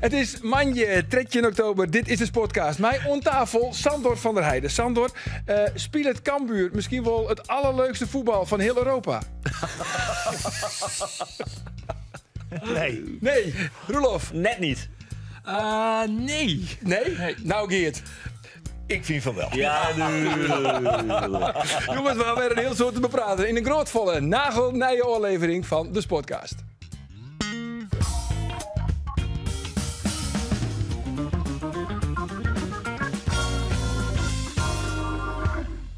It is moandei 13 oktober, dit is de Sportcast. Mei oan tafel Sandor van der Heide. Sandor, uh, spilet Cambuur miskien wol it allerleukste fuotbal fan hiel Europa? Nee. Nee. Roelof? Net niet. Nee. Nee? Nee. Nou Geert. Ik fyn fan wol. Ja, Jonges, we ha wer in hiel soad te bepraten yn in grôtfolle, nagelnije ôflevering fan de Sportcast.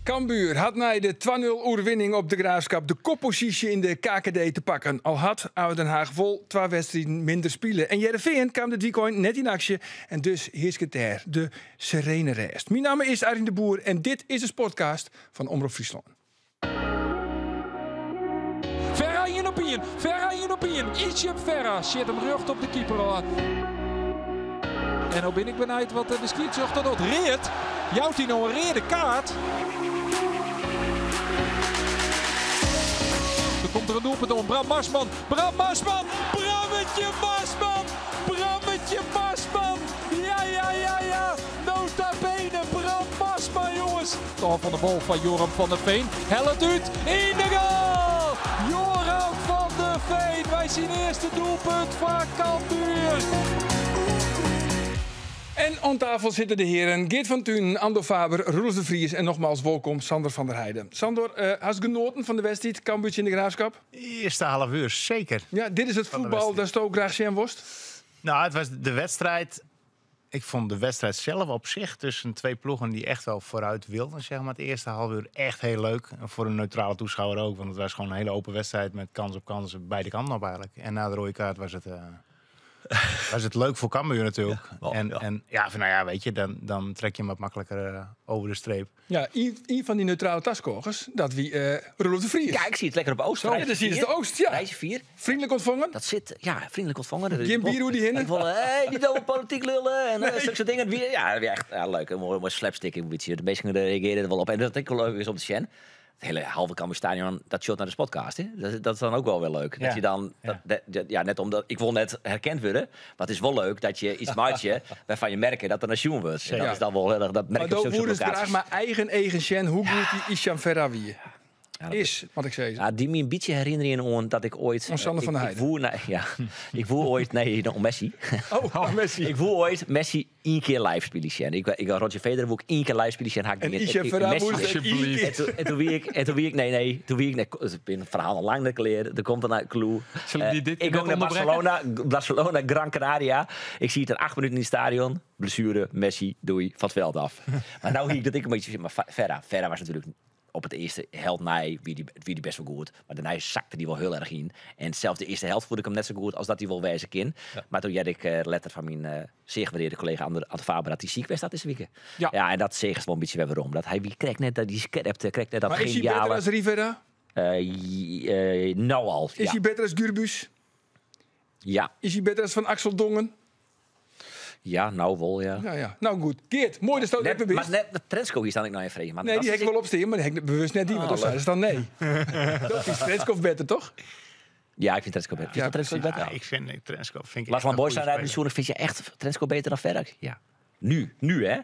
Cambuur hat nei de 2-0 oerwinning op de Graafschap de kopposysje yn de KKD te pakken. Al hat ADO Den Haag wol twa wedstriden minder spile. En Hearrenfean kaam dit wykein net yn aksje en dus hearsket dêr de serene rêst. Myn namme is Arjen de Boer en dit is de Sportcast fan Omrop Fryslân. Ferra ien op ien, Ferra ien op ien. Hicham Ferra sjit him rjocht op de keeper ôf. En no bin ik benijd wat de skiedsrjochter docht. Read? Jout hy no in reade kaart? Der komt der in doelpunt oan. Bram Marsman, Bram Marsman, Brammetje Marsman, Brammetje Marsman. Ja, ja, ja, ja. Nota bene Bram Marsman, jonges. Ôf fan de bal fan Joram van der Veen. Hellet út yn de goal! Joram van der Veen mei syn earste doelpunt foar Cambuur. En oan tafel sitte de hearen Geert van Tunen, Andor Faber, Roelof de Vries en nogmaals wolkom Sandor van der Heide. Sandor, hast genoaten fan de wedstriid Cambuur tsjin de Graafschap? Earste half uur, zeker. Ja, dit is it fuotbal datsto graach sjen wolst? Nou, het was de wedstrijd. Ik vond de wedstrijd zelf op zich tussen twee ploegen die echt wel vooruit wilden, zeg maar, het eerste half uur echt heel leuk. En voor een neutrale toeschouwer ook, want het was gewoon een hele open wedstrijd met kans op kans beide kanten op eigenlijk. En na de rode kaart was het leuk voor Cambuur natuurlijk. Ja, wel, en ja. en ja, van, nou ja, weet je, dan trek je hem wat makkelijker over de streep. Ja, ien fan dy neutrale taskôgers, dat wie Roelof de Vries. Ja, ik zie it lekker op Oost. Ja, dan zie je het de Oost, ja. Reisje 4. Vriendelijk ontfongen? Dat zit, ja, vriendelijk ontfongen. Dat is Gjin bier oer dy hinne? Ik wil, hey, niet over politiek lullen en zulke soort dingen. Ja, dat is echt, ja, leuk. Een mooi slapstick een beetje. De meesten reageren er wel op. En dat ik wel leuk is om te zien. Het hele halve Cambuur Stadion, dat shot naar de Sportcast. Hè? Dat is dan ook wel weer leuk. Dat je dan, dat, dat, dat, ja, net omdat ik wil net herkend worden. Maar het is wel leuk dat je iets maakt je, waarvan je merkt dat er een tune wordt. En dat is dan wel heel erg, dat merk Maar je op dan zulke woorden ze locaties. graag maar eigen Sjen, hoe goed die Hicham Ferra wie Ja, dat is, wat ik zei. Ja, die me een beetje herinneren aan dat ik ooit, Om Sander van der ik Heijden. voer naar, ja, ik voer ooit, nee, om Messi. Oh, om Messi. Ik voer ooit Messi 1 keer live spelen. Sjen. Ik, Roger Federer voer ik 1 keer live spelen. Sjen, had ik En niet. Hicham Ferra Messi. moest het één Alsjeblieft. keer. En toen, en toen wie ik, en toen wie ik, nee, nee, toen wie ik, nee, ik ben het verhaal al lang niet klaar. Er komt een clue. Zullen die dit Ik net ging naar onderbreken? Barcelona, Gran Canaria. Ik zie het er 8 minuten in het stadion. Blessure, Messi, doei, van het veld af. Maar nou zie ik dat ik een beetje, maar Ferra was natuurlijk op het eerste held nee, wie die best wel goed. Maar daarna zakte die wel heel erg in. En zelfs de eerste helft voelde ik hem net zo goed als dat hij wel wijzen kan. Maar toen had ik letter van mijn zeer gewaardeerde collega Andor Faber dat hij ziek was dat is weekend. Ja, en dat zegt wel een beetje weer waarom. Dat hij wie krijgt net dat die scherpte, krijgt net dat Maar is hij geniale beter als Rivera? Nou al, Is ja. hij beter als Gürbüz? Ja. Is hij beter als Van Axel Dongen? Ja, nou wel, ja. Ja, ja. Nou goed. Geert, mooi dat je dat Net, even wist. maar net, de Trensko hier sta ik nou even vregen. Maar Nee, dat die is heb ik wel opstaan, maar die heb ik bewust net die, want Oh, dan zeiden ze dan nee. Dat is Trensko beter, toch? Ja, ik vind Trensko beter. Vind je Ja, Trensko precies. beter? Ja, ik vind Trensko vind ik Lars echt van een Boys goede zijn speler. vind je echt Trensko beter dan Ferra? Ja. Nu, nu hè?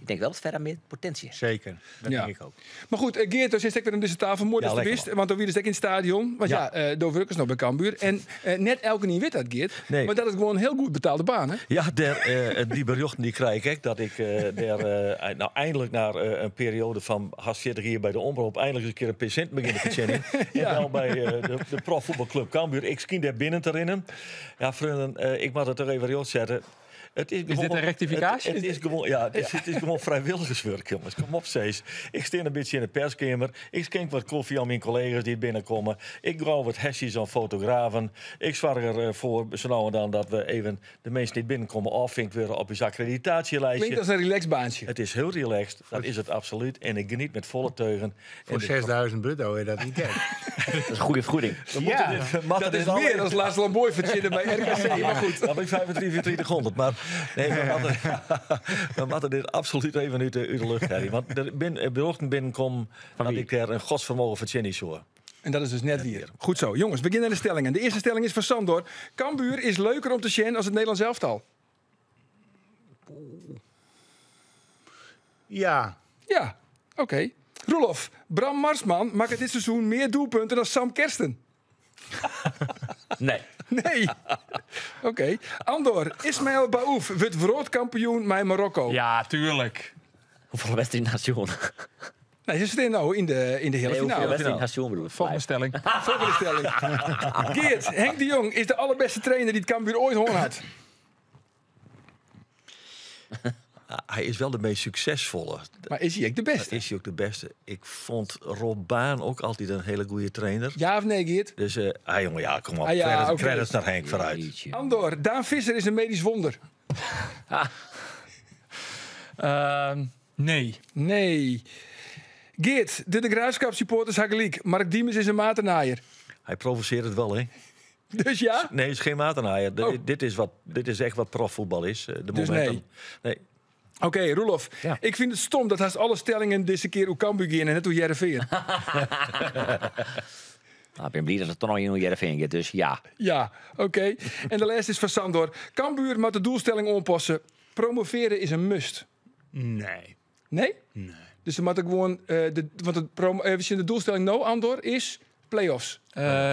Ik denk wel dat Ferra meer potentie heeft. Zeker, dat Ja. denk ik ook. Maar goed, Geert, dan zit ik weer aan deze tafel. Mooi Ja, dat je lekker, wist, want dan weer ik in het stadion. Want ja, ja Door is nog bij Cambuur. En net elke niet weet dat, Geert. Nee. Maar dat is gewoon een heel goed betaalde baan, hè? Ja, daar, die berichten die krijg ik. Dat ik daar nou, eindelijk na een periode van haast 40 jaar bij de omroep eindelijk eens een keer een patiënt begin te verzinnen. En wel bij de profvoetbalclub Cambuur. Ik schijn daar binnen te rennen. Ja, vrienden, ik moet het er even recht zetten. Het is Is dit gewoon een rectificatie? Het, het is gewoon, ja, het is gewoon vrijwilligerswerk, jongens. Kom op, Cees. Ik sta een beetje in de perskamer. Ik schenk wat koffie aan mijn collega's die binnenkomen. Ik grauw wat hessies aan fotografen. Ik zorg er voor, zo nou en dan, dat we even de mensen die binnenkomen afvinkt weer op je accreditatielijstje. Klinkt als een relaxed baantje. Het is heel relaxed, dat is het absoluut. En ik geniet met volle teugen. Voor En de 6.000 bruto, hè, dat niet gek. Dat is een goede vergoeding. We moeten dit, we moeten Dat dit is allemaal- meer dan Lars Lamboy verzinnen bij RKC, maar goed. Ja, bij 3500. Maar nee, we moeten dit absoluut even uit de lucht hebben. Want er berichten binnenkomen dat wie? ik daar een godsvermogen van Jenny hoor. En dat is dus net weer. Goed zo. Jongens, we beginnen naar de stellingen. De eerste stelling is van Sandor. Cambuur is leuker om te zien als het Nederlands elftal. Ja. Ja, oké. Roelof, Bram Marsman makket dit seizoen mear doelpunten dan Sam Kersten. Nee. Nee. Oké. Andor, Ismail Baouf wurdt wrâldkampioen mei Marokko. Ja, tuerlik. Hoefolle wedstriden hast sjoen? Nee, se stean no yn de, yn de heale Nee, hoefolle finale. wedstriden hast sjoen bedoel ik? Folgjende stelling. Volgende stelling. Geert, Henk de Jong is de allerbêste trainer dy't Cambuur oait hân hat. Ah, hij is wel de meest succesvolle. Mar is hy ek de bêste? Is hij ook de beste? Ik vond Rob Baan ook altijd een hele goede trainer. Ja of nee, Geert? Dus, ah, jongen, ja, kom op. Ah, ja, credits, oké. credits naar Henk vooruit. Jeetje. Andor, Daan Visser is een medisch wonder. Nee. Nee. Geert, de De Graafschap supporters ha gelyk. Mark Diemers is in matennaaier. Hij provoceert het wel, hè? Dus ja? Nee, het is geen matennaaier. Oh. Dit is echt wat profvoetbal is. De Dus momenten. nee. Nee. Oké, Roelof. Ja. Ik vind het stom dat haast alle stellingen dizze kear oer Cambuur gean en net oer Hearrenfean. Nou, ik ben blij dat it toch noch yn oer Hearrenfean giet, dus ja. Ja, oké. En de lêste is fan Sandor. Cambuur moat de doelstelling oanpasse. Promovearje is in must. Nee. Nee? Nee. Dus dan moat ik gewoan... want we zien de doelstelling no, Andor, is play-offs.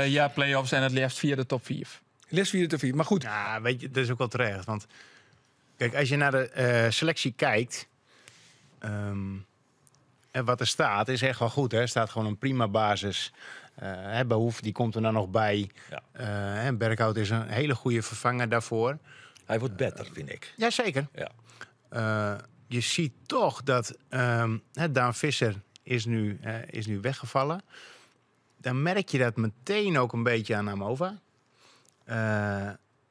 Ja, play-offs en it leafst fia de top 5. Leafst fia de top 4. Mar goed. Ja, weet je, dat is ook wel terecht. Want kijk, als je naar de selectie kijkt... en wat er staat, is echt wel goed. Hè? Er staat gewoon een prima basis. Baouf, die komt er dan nog bij. En Berkhout is een hele goede vervanger daarvoor. Hij wordt beter, vind ik. Jazeker. Je ziet toch dat Daan Visser is nu weggevallen. Dan merk je dat meteen ook een beetje aan Amova.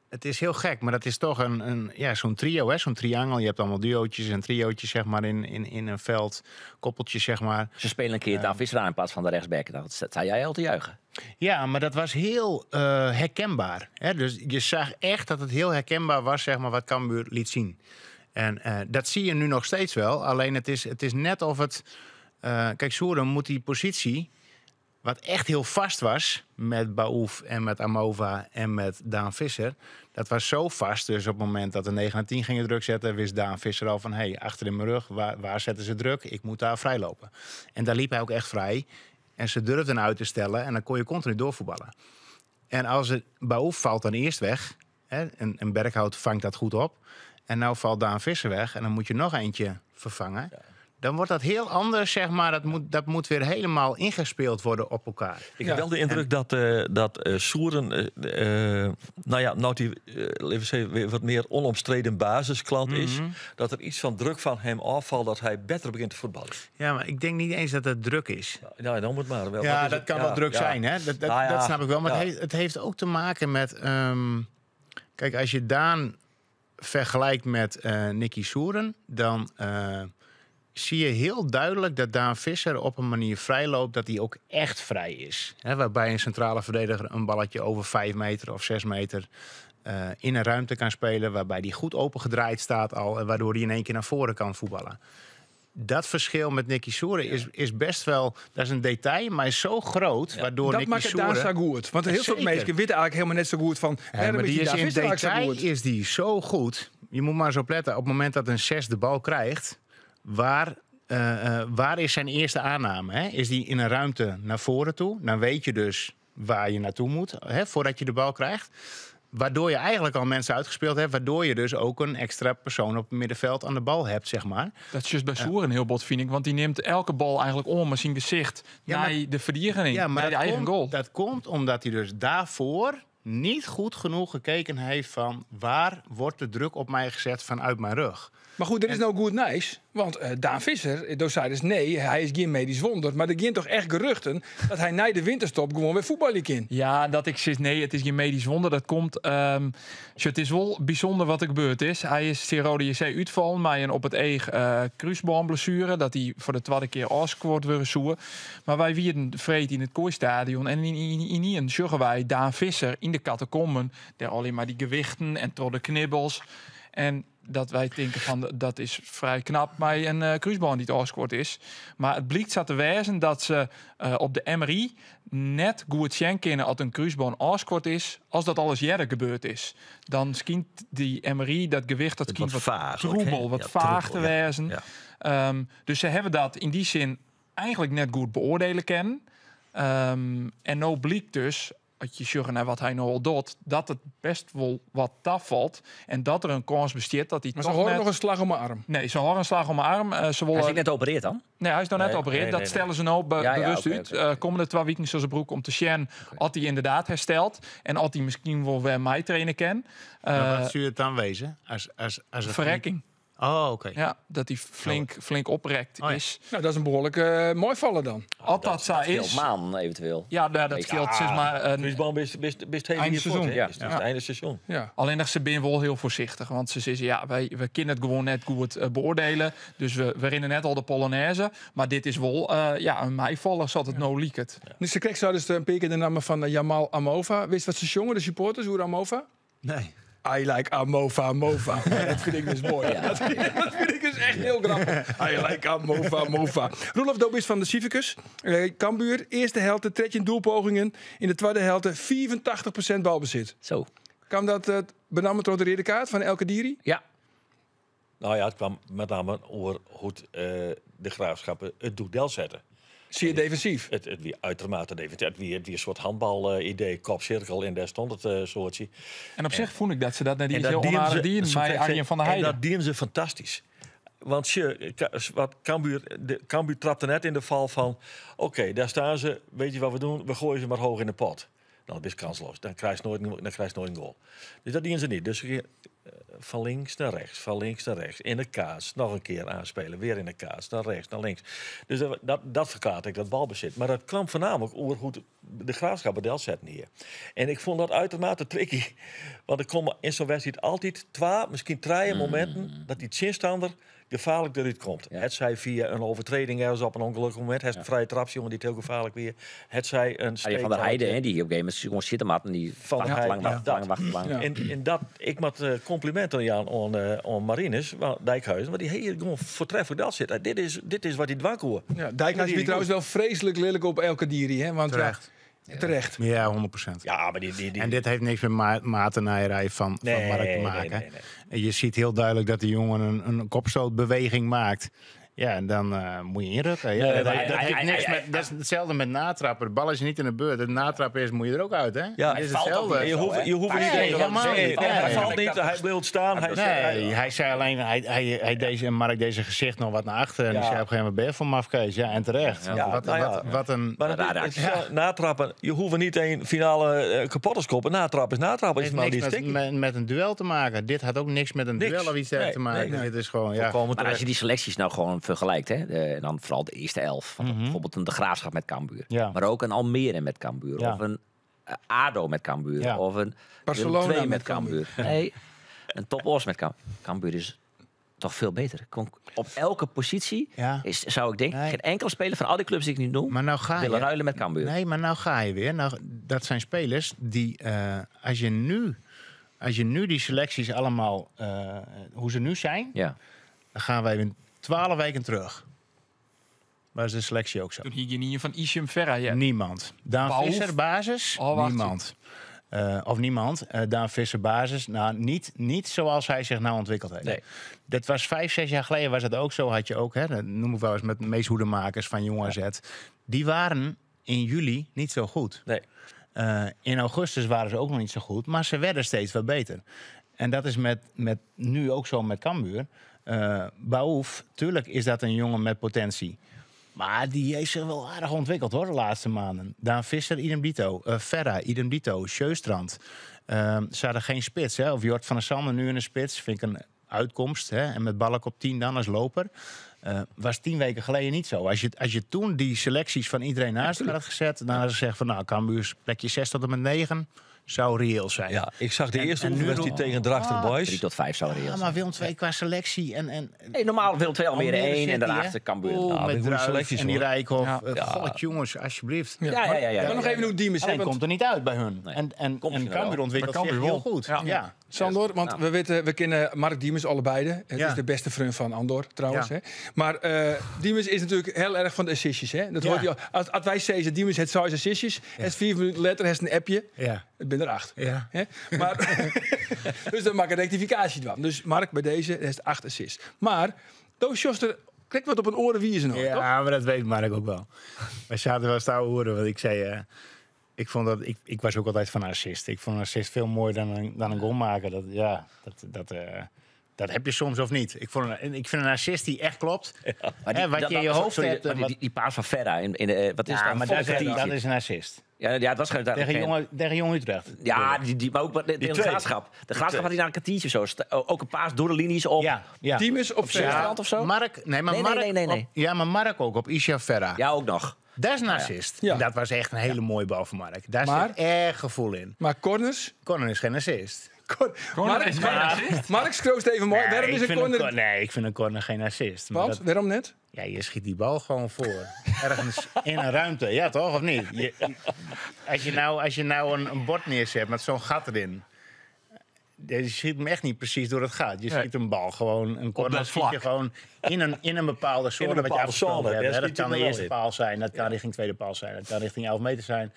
Het is heel gek, maar dat is toch zo'n trio, hè? Zo'n triangel. Je hebt allemaal duootjes en triootjes, zeg maar, in een veld. Koppeltjes, zeg maar. Ze spelen een keer Daan Visser aan in plaats van de rechtsback. Dat zei jij al te juichen. Ja, maar dat was heel herkenbaar. Hè? Dus je zag echt dat het heel herkenbaar was, zeg maar, wat Cambuur liet zien. En dat zie je nu nog steeds wel. Alleen het is net of het... Souren moet die positie, wat echt heel vast was met Baouf en met Amova en met Daan Visser, dat was zo vast. Dus op het moment dat de 9 en 10 gingen druk zetten, wist Daan Visser al van, hey, achter in mijn rug, waar zetten ze druk? Ik moet daar vrijlopen. En daar liep hij ook echt vrij. En ze durfden uit te stellen en dan kon je continu doorvoetballen. En als het Baouf valt dan eerst weg, hè, en Berkhout vangt dat goed op. En nou valt Daan Visser weg en dan moet je nog eentje vervangen. Dan wordt dat heel anders, zeg maar. Dat moet weer helemaal ingespeeld worden op elkaar. Ik heb wel de indruk dat Souren, nou ja, nou die laten we zeggen, weer wat meer onomstreden basisklant is, dat er iets van druk van hem afvalt, dat hij beter begint te voetballen. Ja, maar ik denk niet eens dat dat druk is. Ja, dan moet maar. Wel, Ja, wat is dat het? kan wel druk zijn, hè? Dat snap ik wel. Maar het heeft ook te maken met... kijk, als je Daan vergelijkt met Nicky Souren, dan zie je heel duidelijk dat Daan Visser op een manier vrijloopt dat hij ook echt vrij is. Hè, waarbij een centrale verdediger een balletje over 5 meter of 6 meter in een ruimte kan spelen, waarbij die goed opengedraaid staat al en waardoor hij in één keer naar voren kan voetballen. Dat verschil met Nicky Souren is best wel... Dat is een detail, maar is zo groot, waardoor Dat Nicky maakt het daar Souren zo goed. Want heel veel Zeker. mensen weten eigenlijk helemaal net zo goed van, Ja, waarom maar is die die is daar in Visser eigenlijk zo detail goed? is die zo goed. Je moet maar eens op letten. Op het moment dat een 6 de bal krijgt, waar is zijn eerste aanname? Hè? Is die in een ruimte naar voren toe? Dan weet je dus waar je naartoe moet, hè, voordat je de bal krijgt. Waardoor je eigenlijk al mensen uitgespeeld hebt. Waardoor je dus ook een extra persoon op het middenveld aan de bal hebt, zeg maar. Dat is juist bij Souren heel bot, vind ik. Want die neemt elke bal eigenlijk om met zijn gezicht naar de verdediging, naar de eigen goal. Dat komt omdat hij dus daarvoor niet goed genoeg gekeken heeft van waar wordt de druk op mij gezet vanuit mijn rug. Maar goed, er is nou goed nieuws. Want Daan Visser, daar zei dus nee, hij is geen medisch wonder. Maar er gaan toch echt geruchten dat hij na de winterstop gewoon weer voetballen kan. Ja, dat ik zeg nee, het is geen medisch wonder. Dat komt. Het is wel bijzonder wat er gebeurd is. Hij is tegen Rode JC uitvallen, maar een op het eeg kruisbandblessure. Dat hij voor de tweede keer afscoort weer zoeken. Maar wij wierden vreed in het Kooistadion. En in een sjoggen wij Daan Visser in de catacomben. Daar alleen maar die gewichten en tot de knibbels. En Dat wy tinke fan dat is frij knap mei in krúsbân dy't ôfskuord is. Mar it blykt sa te wêzen dat se op de MRI net goed sjen kinne at in krúsbân ôfskuord is, as dat alris earder gebeurd is. Dan skynt dy MRI, dat gewicht, dat skynt wat troebel, wat faach te wêzen. Dus se hawwe dat yn dy sin eigentlik net goed beoardiele kinnen. En no blykt dus, as je sjogge nei wat hy no al docht, dat it bêst wol wat tafalt. En dat der in kâns bestiet dat hy Mar se toch hâlde net noch in slach om 'e arm. Nee, se hâlde in slach om 'e arm. Se wolle Hy is ek net opereard dan? Nee, hy is noch net Nee, opereard. nee, Dat nee, stelle se no bewust út. Kommende 2 wiken sille se brûke om te sjen oft hy ynderdaad herstelt en oft hy miskien wol wer meitraine kin. Mar wat soe it dan wêze? As it Ferrekking. Oh, oké. Ja, dat hy flink oprekt is. Nou, dat is in behoarlike meifaller dan. As dat sa Dat skeelt is. maanden eventueel. Ja, nou, dat skeelt, sis mar, een Krúsbân bist hiel Ein jier fuort, seizoen. hè? Ja. Is het einde seizoen. Ja. Allinnich se binne wol hiel foarsichtich, want se sizze, ja, wy kinne it gewoan net goed beoardielje. Dus we rinne net al de Polonaise. Mar dit is wol ja, in meifaller, sa't it no liket. Ja. Dus krekt sei dus in pear kear de namme fan Jamal Amofa. Witst wat se sjonge, de supporters, oer Amofa? Nee. I like Amofa, Mofa. Ja, dat fyn ik dus moai. Dat fyn ik dus echt hiel grappich. I like Amofa, Mofa. Roelof, do bist fan de siferkes. Cambuur, earste helte, 13 doelpogingen. Yn de twadde helte 85% balbesit. Zo. Kaam dat benammen troch de reade kaart fan El Kadiri? Ja. Nou ja, it kaam mei name oer hoe't de Graafschap it doek delsette. Sear defensyf? It wie uitermate defensyf. It wie in soart handbal-idee, kopsirkel en dêr stond it soartsje. En op sich fûn ik dat se dat net En iens dat hiel dienen onaardich ze dienen zo mei gek Arjen zijn. van der En Heijden. dat dienen ze fantastysk. Want sjoch, wat Cambuur, de, Cambuur trapte net yn de fal fan, oké, dêr steane se, weet je wat we doen? We gooien se mar heech yn de pot. Dan bist kansloos. Dan krijst noait, dan krijst noait in goal. Dus dat dienen se net. Dus fan links nei rjochts, fan links nei rjochts. Yn de kaats, noch in kear oanspylje. Wer yn de kaats, nei rjochts, nei links. Dus dat ferklearret ek dat balbesit. Mar dat kaam foarnaamlik oer hoe't de Graafschap it delsetten hie. En ik fûn dat uitermate tricky. Want der komme yn sa'n wedstriid altyd 2, miskien 3 mominten dat dy tsjinstanner gefaarlik derút komt. Hetsij fia in oertrêding ergens op in ûngelokkich momint, het in frije trap, jonge, dy't hiel gefaarlik wie. Hetsij in Arjen van der Heijden, hè, die op een gegeven moment gewoan sitte moat en dy Van der wacht Heijden, lang, wacht ja, lang, dat. wacht lang. En dat, ik moat komplimenten jaan oan Marinus, want Dijkhuizen, want dy hie gewoan foartreflik delset. Dit is wat hy dwaan koe. Ja, Dijkhuizen wie trouwens wol freeslik lilk op El Kadiri, hè, want ja, Terecht. terecht. Ja, 100%. Ja, mar dy En dit heeft niks met matenaaierij van Nee, Mark te nee, maken. nee, nee. En je ziet heel duidelijk dat die jongen een kopstootbeweging maakt. Ja, en dan moet je inrukken. Ja, Nee, dat maar heeft, dat hij- heeft hij- niks hij- met, dat is hetzelfde met natrappen. De bal is niet in de beurt. Het natrappen is, moet je er ook uit, hè? Ja, Het is hij valt ook hetzelfde. niet. Je hoeft Nee, niet helemaal nee, niet. nee, hij Nee. valt niet, hij blijft staan. Hij Nee, hij- hij zei alleen, hij deed zijn, Mark deed zijn gezicht nog wat naar achteren. En die zei op een gegeven moment, ben je voor mafkees? Ja, en terecht. Want Ja, nou ja. wat een... Maar dat Rare is, actie. het is, natrappen, je hoeft niet een finale kapot te schoppen. Natrappen is natrappen. Is Het maar heeft die niks stikkie. met een duel te maken. Dit had ook niks met een Niks. duel of iets dergelijks Nee, te maken. nee. Dit is gewoon, ja. Volkomen Maar als terecht. je die selecties nou gewoon vergelijkt, hè, en dan vooral de eerste 11. Want bijvoorbeeld een De Graafschap met Cambuur. Maar ook een Almere met Cambuur. Of een ADO met Cambuur. Of een Barcelona Willem II met met Cambuur. Nee, een Top Oss met Cambuur. Cambuur is toch veel beter. Op elke positie is, zou ik denken, geen enkele speler van al die clubs die ik nu noem, Maar nou ga willen je ruilen met Cambuur. Nee, maar nou ga je weer. Nou, dat zijn spelers die, als je nu die selecties allemaal, hoe ze nu zijn, dan gaan wij in 12 weken terug. Waar is de selectie ook zo? Toen hie je van Isham Ferra, ja. Niemand. Daan Baouf. Visser, basis? Oh, wacht. Niemand. Of niemand. Daan Visser, basis. Nou, niet zoals hij zich nou ontwikkeld heeft. Nee. Dat was 5, 6 jaar geleden was dat ook zo. Had je ook, hè, dat noem ik wel eens met Mees Hoedemakers van Jong AZ. Die waren in juli niet zo goed. Nee. In augustus waren ze ook nog niet zo goed. Maar ze werden steeds wat beter. En dat is met nu ook zo met Cambuur. Baouf, tuurlijk is dat een jongen met potentie. Maar die heeft zich wel aardig ontwikkeld, hoor, de laatste maanden. Daan Visser, idem dito. Ferra, idem dito. Sjöstrand. Ze hadden geen spits, hè. Of Jort van der Sande nu in de spits. Vind ik een uitkomst, hè. En met Balk op 10 dan als loper. Was 10 weken geleden niet zo. Als je toen die selecties van iedereen naast elkaar had gezet, dan hadden ze gezegd van, nou, Cambuur is plekje 6 tot en met 9. zou reëel zijn. Ja, ik zag de eerste en nu oefenwedstrijd nog- tegen Drachtster Boys. 3 tot 5 zou reëel Ja, zijn. maar Willem II qua selectie en Nee, normaal Willem II Almere Almere 1 en City, daarachter hè? Cambuur. Oeh, Ja, met met goede Druif selecties, en die hoor. Rijkhoff. Ja. God, jongens, alsjeblieft. Ja. Ja, ja, ja, ja, Maar nog ja. even hoe Diemers. hè, Alleen want komt er niet uit bij hun. Nee. En Komt en misschien Cambuur wel. ontwikkelt Maar zich Cambuur heel wel. goed. Ja. Ja. Sandor, want Nou. we weten, we kennen Mark Diemers allebei. Het Ja. is de beste vriend van Andor trouwens. Ja. Hè? Maar Diemers is natuurlijk heel erg van de assistjes. Hè? Dat Ja. hoort hij al. Als wij zeggen, Diemers het zes assistjes. Het 4 minuten later heeft een appje. Ja. Het ben er 8. Ja. Hè? Maar, dus dan maak ik een rectificatie van. Dus Mark bij deze heeft 8 assists. Maar Toos Sjoster, kijk wat op een oren wie is nog, toch? Ja, maar dat weet Mark ook wel. Wij zaten wel eens te ouwe hoeren, want ik zei... ik, vond dat, ik was ook altijd van assist. Ik vond een assist veel mooier dan een goal maken. Dat, ja, dat heb je soms of niet. Ik vind een assist die echt klopt. Maar Hè, wat je in je hoofd sorry, hebt en maar wat- die paas van Ferra in de, wat is Ja, dat? maar Een dat kwartiertje. is een assist. Ja, het was geen Tegen Jong Utrecht. Ja, die, maar ook de twee. Graafschap. De Graafschap had hij na een kwartiertje of zo. Ook een paas door de linies op. Ja, ja. Diemers op Ferra. Zeestrand of zo? Mark, nee, maar Nee, nee, Mark nee, nee, nee. ja, maar Mark ook op Isha Ferra. Ja, ook nog. Dat is een assist. Ja. Dat was echt een hele mooie bal van Mark. Daar zit erg gevoel in. Maar corners? Corner is geen assist. Corner is geen assist. Mark kroost even mooi. Waarom ik is een vind corner... nee, ik vind een corner geen assist. Maar Want, waarom net? ja, je schiet die bal gewoon voor. Ergens in een ruimte. Ja, toch? Of niet? Als je nou een bord neerzet met zo'n gat erin. Je schiet hem echt niet precies door het gat. Je Nee. schiet een bal gewoon, een corner dat schiet je vlak. gewoon in een bepaalde zone. In een wat je bepaalde afgesproken zone, hebt, daar hè. Dat schiet je kan de hem wel eerste in. paal zijn, dat kan richting tweede paal zijn, dat kan richting 11 meter zijn.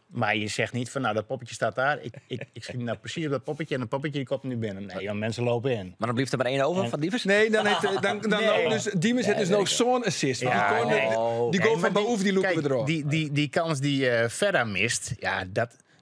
Maar je zegt niet van, nou, dat poppetje staat daar. Ik schiet nou precies op dat poppetje en dat poppetje die komt nu binnen. Nee, joh, mensen lopen in. Maar dan blijft er maar 1 over van Diemers. Nee, dan heeft, dan Nee. loopt dus Diemers heeft dus nog zo'n assist. Want Ja, die corner, nee. die goal Nee, van maar Baouf, die lopen kijk, we erop. Die kans die Ferra mist, ja,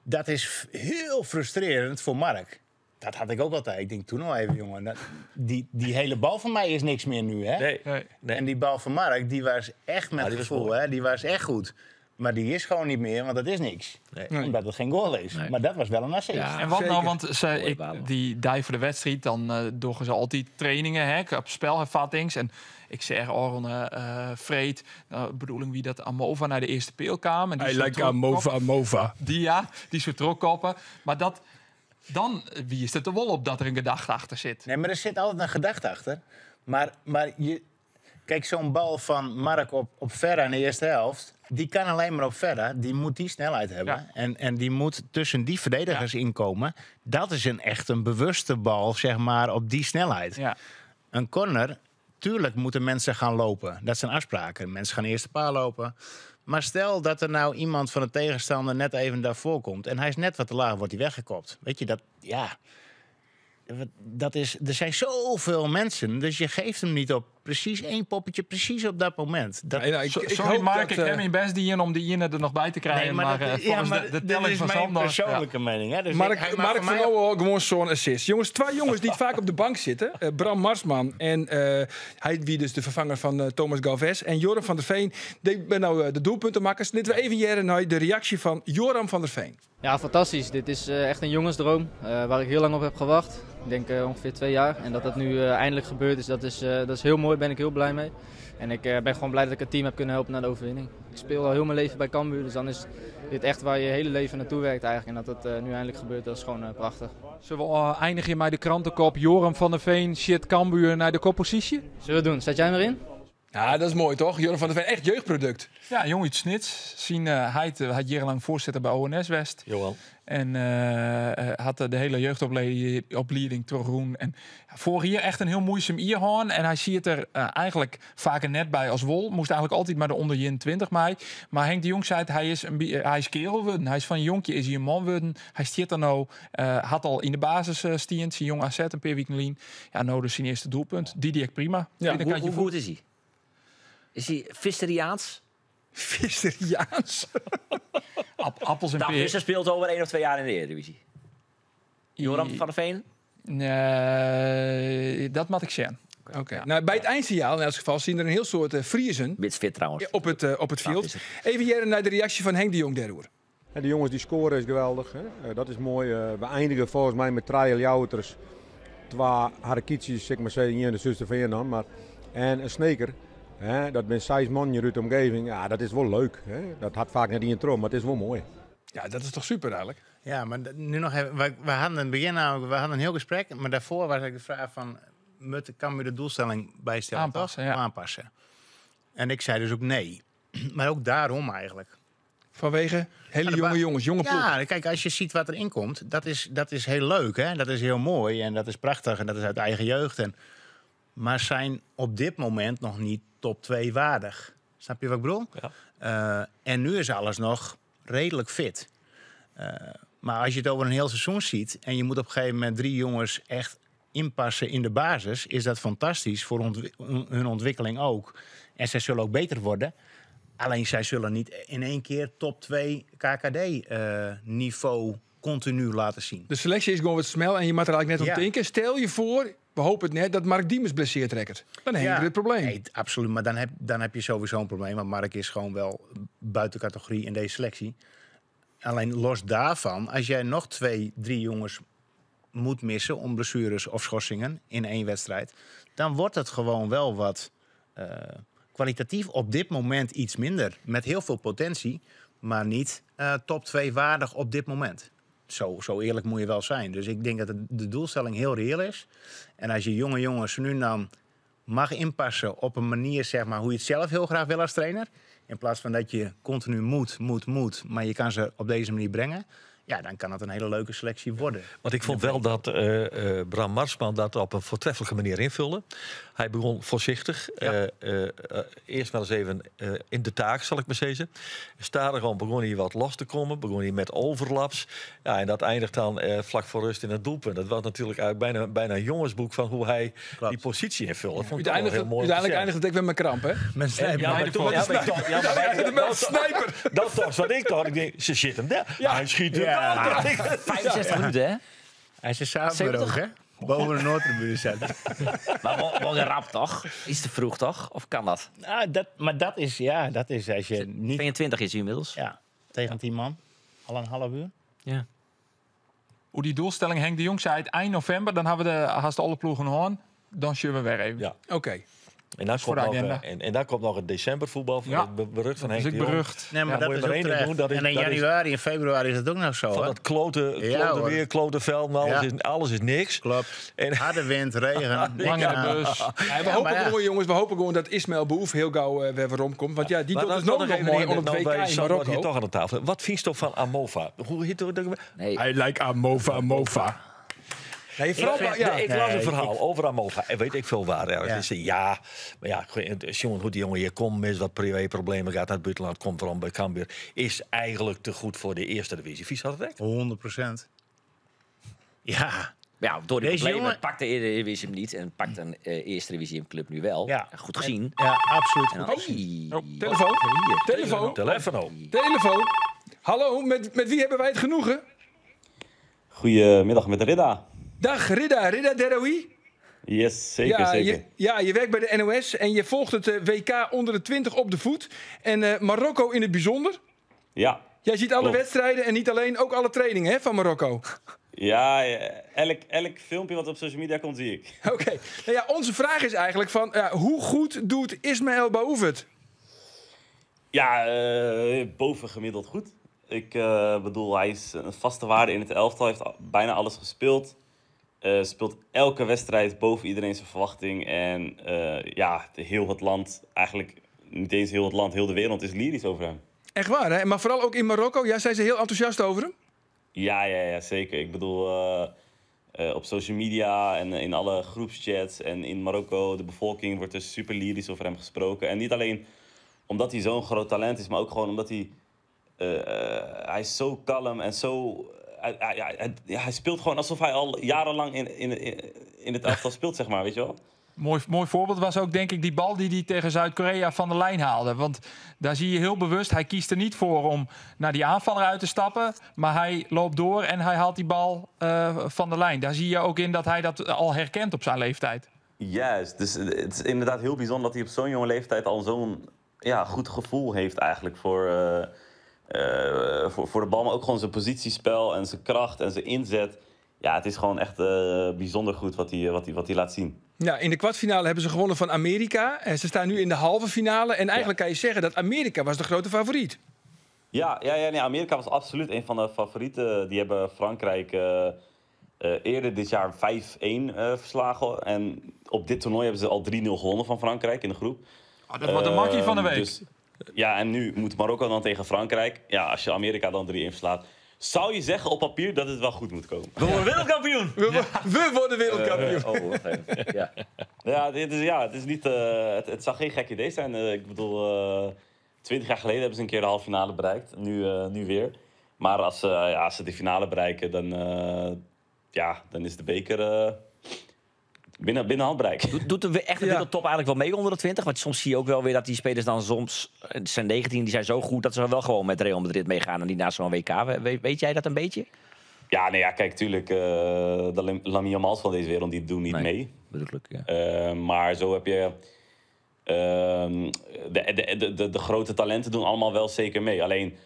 dat is heel frustrerend voor Mark. Dat had ik ook altijd. Ik denk toen al even, jongen. Die hele bal van mij is niks meer nu, hè? Nee. Nee. Nee. En die bal van Mark, die was echt met Ja, die was gevoel, mooi. hè? Die was echt goed. Maar die is gewoon niet meer, want dat is niks. Nee. Nee. Omdat het geen goal is. Nee. Maar dat was wel een assist. Ja. En wat nou, Zeker. want Mooie bal, hoor. die die voor de wedstrijd, dan doggen ze altijd trainingen hè, op spelhervattings. En ik zeg Aron Vreed, bedoeling wie dat Amova naar de eerste peel kwam. En die I soort like terugkop- Amova, Mova. Die ja, die soort terugkoppen. Maar dat, dan, wie is het er wel op dat er een gedachte achter zit? Nee, maar er zit altijd een gedachte achter. Maar je... Kijk, zo'n bal van Mark op Ferra in de eerste helft... die kan alleen maar op Ferra. Die moet die snelheid hebben. Ja. En die moet tussen die verdedigers inkomen. Dat is echt een bewuste bal, zeg maar, op die snelheid. Ja. Een corner, tuurlijk moeten mensen gaan lopen. Dat zijn afspraken. Mensen gaan eerst de paal lopen. Maar stel dat er nou iemand van de tegenstander net even daarvoor komt... en hij is net wat te laag, wordt hij weggekopt. Weet je, dat... Ja, dat is, er zijn zoveel mensen, dus je geeft hem niet op precies één poppetje, precies op dat moment. Dat, Nee, nou, ik Sorry hoop Mark, dat, ik heb mijn best die om die ene er nog bij te krijgen. Nee, maar dat- ja, volgens maar de dit telling is van mijn Sander... persoonlijke mening. Hè? Dus Mark, hij mag Mark voor van mij Owen gewoon zo'n assist. Jongens, twee jongens die vaak op de bank zitten. Bram Marsman en hij wie dus de vervanger van Thomas Galvez. En Joram van der Veen, die ben nou de doelpuntenmakkers. Dit we even jaren naar de reactie van Joram van der Veen. Ja, fantastisch. Dit is echt een jongensdroom waar ik heel lang op heb gewacht. Ik denk ongeveer 2 jaar. En dat dat nu eindelijk gebeurd is, dat is heel mooi. Daar ben ik heel blij mee. En ik ben gewoon blij dat ik het team heb kunnen helpen naar de overwinning. Ik speel al heel mijn leven bij Cambuur, dus dan is dit echt waar je hele leven naartoe werkt eigenlijk. En dat dat nu eindelijk gebeurt, dat is gewoon prachtig. Zullen we eindigen met de krantenkop? Joram van der Veen, shit Cambuur naar de koppositie? Zullen we doen? Zet jij hem erin? Ja, dat is mooi toch? Joram van der Veen, echt jeugdproduct. Ja, jong uit Snits. Zien, hij had jarenlang voorzitter bij ONS West. Johan. En had de hele jeugdopleiding terug. En vorig jaar echt een heel moeizaam ierhoorn. En hij ziet er eigenlijk vaker net bij als wol. Moest eigenlijk altijd maar de onder 21 mei. Maar Henk de Jong zei het, hij is kerel worden. Hij is van jonkje, is hij een man worden. Hij stiert er nou. Had al in de basis stiend. Zijn jong AZ een paar weken lien. Ja, nou dus zijn eerste doelpunt. Die die ik prima. Ja, Binnenkantje Hoe goed is hij? Is hij Visseriaans? Visseriaans? Appels en Nou, peer. Visser speelt over 1 of 2 jaar in de Eredivisie. Joram van der Veen? Nee, dat moet ik zeggen. Oké. Okay. Nou, bij het eindsignaal in elk geval zien er een heel soort Friezen Mits fit trouwens. op het veld. Even jaren naar de reactie van Henk de Jong daarover. En de jongens die scoren is geweldig. Hè? Dat is mooi. We eindigen volgens mij met 3 Ljouwters. 2 Harkietjes, ik maar zeggen, hier in de zuster van dan. Maar, en een Sneker. Hè? Dat zijn 6 man hier uit de omgeving. Ja, dat is wel leuk. Hè? Dat had vaak net in trom, maar het is wel mooi. Ja, dat is toch super eigenlijk? Ja, maar nu nog even. We hadden in het begin namelijk, we hadden een heel gesprek, maar daarvoor was eigenlijk de vraag van, kan u de doelstelling bijstellen? Aanpassen, toch? ja. Aanpassen. En ik zei dus ook nee. Maar ook daarom eigenlijk. Vanwege hele de jonge jongens, jonge ploeg. Ja, kijk, als je ziet wat erin komt, dat is heel leuk, hè? Dat is heel mooi en dat is prachtig en dat is uit eigen jeugd. Maar zijn op dit moment nog niet top 2 waardig. Snap je wat ik bedoel? Ja. En nu is alles nog redelijk fit. Maar als je het over een heel seizoen ziet en je moet op een gegeven moment 3 jongens echt inpassen in de basis, is dat fantastisch voor hun ontwikkeling ook. En zij zullen ook beter worden. Alleen zij zullen niet in één keer top 2 KKD niveau continu laten zien. De selectie is gewoon wat snel en je moet er eigenlijk net om denken. Stel je voor, we hopen het net, dat Mark Diemers blesseert rekkert. Dan heb je het probleem. Nee, absoluut, maar dan heb je sowieso een probleem. Want Mark is gewoon wel buiten categorie in deze selectie. Alleen los daarvan, als jij nog 2, 3 jongens moet missen om blessures of schorsingen in één wedstrijd, dan wordt het gewoon wel wat kwalitatief op dit moment iets minder. Met heel veel potentie, maar niet top 2 waardig op dit moment. Zo eerlijk moet je wel zijn. Dus ik denk dat de doelstelling heel reëel is. En als je jonge jongens nu dan mag inpassen op een manier, zeg maar, hoe je het zelf heel graag wil als trainer, in plaats van dat je continu moet, moet, moet, maar je kan ze op deze manier brengen, ja, dan kan het een hele leuke selectie worden. Want ik vond wel dat Bram Marsman dat op een voortreffelijke manier invulde. Hij begon voorzichtig. Ja. Eerst maar eens even in de taak, zal ik maar zeggen. Stadion begon hij wat los te komen. Begon hij met overlaps. Ja, en dat eindigt dan vlak voor rust in het doelpunt. Dat was natuurlijk eigenlijk bijna een jongensboek van hoe hij die positie invulde. Dat vond ik Uiteindelijk, wel heel mooi om te uiteindelijk zien. eindigt het ook weer met kramp, hè? Met sniper. Ja, maar toen, ja, maar ik dacht, ja, maar Met sniper. Dat was wat ik dacht. Ik denk, ze zitten daar. Ja. Hij schiet hem. Ja. 65 minuten, hè? Hij is er samen ook, hè? Boven de Noordtribune zat. Maar wel een rap, toch? Is te vroeg, toch? Of kan dat? Nou, maar dat is, ja, dat is als je niet... 22 is hij inmiddels. Ja, tegen 10 man. Al een half uur. Ja. Hoe die doelstelling, Henk de Jong zei het eind november, dan hebben we de haast alle ploegen hoorn. Dan zullen we weer even. Ja. Oké. En dan Voor komt de nog, agenda. en dan komt nog het decembervoetbal van Ja. het berucht van Dat is Henk ook de Jong. berucht. Nee, maar Ja. dat Moet je is maar ook één ding terecht. doen, dat is- En in dat is- januari en februari is dat ook nog zo, Van hè? dat klote Ja, hoor. weer, klote veld, maar Ja. alles is niks. Klopt. En- Harde wind, regen. niks Lange aan. bus. Ja, we Ja, hopen maar ja. gewoon, jongens, we hopen gewoon dat Ismaël Boef heel gauw weer weer komt. Want ja, die Maar doet dan dus nog nog even mooi één onder het ding, WK nou, wij in Sam wordt Marokko. hier toch aan de tafel. Wat vind je toch van Amova? Hoe heet dat? Nee. Hij lijkt Amova Mova. Nee, vooral, ja. Nee, ik las Nee, een verhaal over Amova. En weet ik veel waar. Ergens. Ja. Ik zei, ja, maar ja, jongen, hoe die jongen hier komt, is wat privéproblemen gaat naar het buitenland, komt erom bij Cambuur, is eigenlijk te goed voor de eerste divisie. Vies had het echt. 100%. Ja. Ja, door die Deze problemen jongen- pakt de Eredivisie hem niet en pakt een eerste divisie club nu wel. Ja. Goed gezien. Ja, absoluut. En dan, Goed. Hey. Oh, Telefoon. Hier. Telefoon. Telefoon. Telefoon. Hallo, met wie hebben wij het genoegen? Goedemiddag met Ridda. Dag Ridda, Ridda Deroui. Yes, zeker, Ja, zeker. je werkt bij de NOS en je volgt het WK onder de 20 op de voet. En Marokko in het bijzonder. Ja, Jij ziet alle Klopt. wedstrijden en niet alleen, ook alle trainingen, hè, van Marokko. ja elk filmpje wat op social media komt, zie ik. Oké. Nou ja, onze vraag is eigenlijk van, hoe goed doet Ismaël Baouf het? Ja, bovengemiddeld goed. Ik bedoel, hij is een vaste waarde in het elftal. Hij heeft bijna alles gespeeld. Speelt elke wedstrijd boven iedereen zijn verwachting. En ja, heel het land, eigenlijk niet eens heel het land, heel de wereld is lyrisch over hem. Echt waar, hè? Maar vooral ook in Marokko. Ja, zijn ze heel enthousiast over hem? Ja, zeker. Ik bedoel, op social media en in alle groepschats en in Marokko, de bevolking wordt er super lyrisch over hem gesproken. En niet alleen omdat hij zo'n groot talent is, maar ook gewoon omdat hij... hij is zo kalm en zo... Hij speelt gewoon alsof hij al jarenlang in het elftal speelt, zeg maar, weet je wel? Mooi voorbeeld was ook, denk ik, die bal die hij tegen Zuid-Korea van de lijn haalde. Want daar zie je heel bewust, hij kiest er niet voor om naar die aanvaller uit te stappen. Maar hij loopt door en hij haalt die bal van de lijn. Daar zie je ook in dat hij dat al herkent op zijn leeftijd. Juist, dus het is inderdaad heel bijzonder dat hij op zo'n jonge leeftijd al zo'n goed gevoel heeft eigenlijk voor de bal. Maar ook gewoon zijn positiespel en zijn kracht en zijn inzet. Ja, het is gewoon echt bijzonder goed wat hij laat zien. Ja, in de kwartfinale hebben ze gewonnen van Amerika. En ze staan nu in de halve finale. En eigenlijk kan je zeggen dat Amerika was de grote favoriet. Ja, ja, ja nee, Amerika was absoluut een van de favorieten. Die hebben Frankrijk eerder dit jaar 5-1 verslagen. En op dit toernooi hebben ze al 3-0 gewonnen van Frankrijk in de groep. Oh, dat wordt de makkie van de week. Dus, ja, en nu moet Marokko dan tegen Frankrijk. Ja, als je Amerika dan 3-1 verslaat, zou je zeggen op papier dat het wel goed moet komen. We worden wereldkampioen! We worden wereldkampioen. Oh, wacht even. Ja. Ja, dit is, ja, het is niet, het zou geen gek idee zijn. Ik bedoel, 20 jaar geleden hebben ze een keer de halve finale bereikt. Nu weer. Maar als ze de finale bereiken, dan is de beker binnen handbereik. Doet de echte wereldtop eigenlijk wel mee onder de 20? Want soms zie je ook wel weer dat die spelers dan soms, het zijn 19, die zijn zo goed dat ze wel gewoon met Real Madrid meegaan en niet naar zo'n WK. Weet jij dat een beetje? Ja, nee, ja, kijk, tuurlijk. De Lamine Yamals van deze wereld, die doen niet mee. Bedoel ik, ja. Maar zo heb je de grote talenten doen allemaal wel zeker mee. Alleen,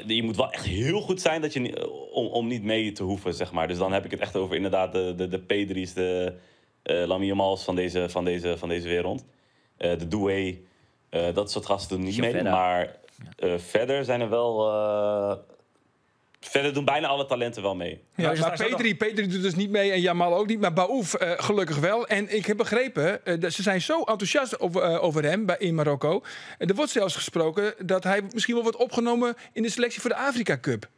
je moet wel echt heel goed zijn dat je, om niet mee te hoeven, zeg maar. Dus dan heb ik het echt over inderdaad de Pedri's, de Lamine Yamals van deze wereld. De Doué, dat soort gasten doen niet mee. Maar verder zijn er wel... verder doen bijna alle talenten wel mee. Ja, maar Pedri doet dus niet mee en Yamal ook niet. Maar Baouf gelukkig wel. En ik heb begrepen, dat ze zijn zo enthousiast over hem in Marokko. En er wordt zelfs gesproken dat hij misschien wel wordt opgenomen in de selectie voor de Afrika Cup.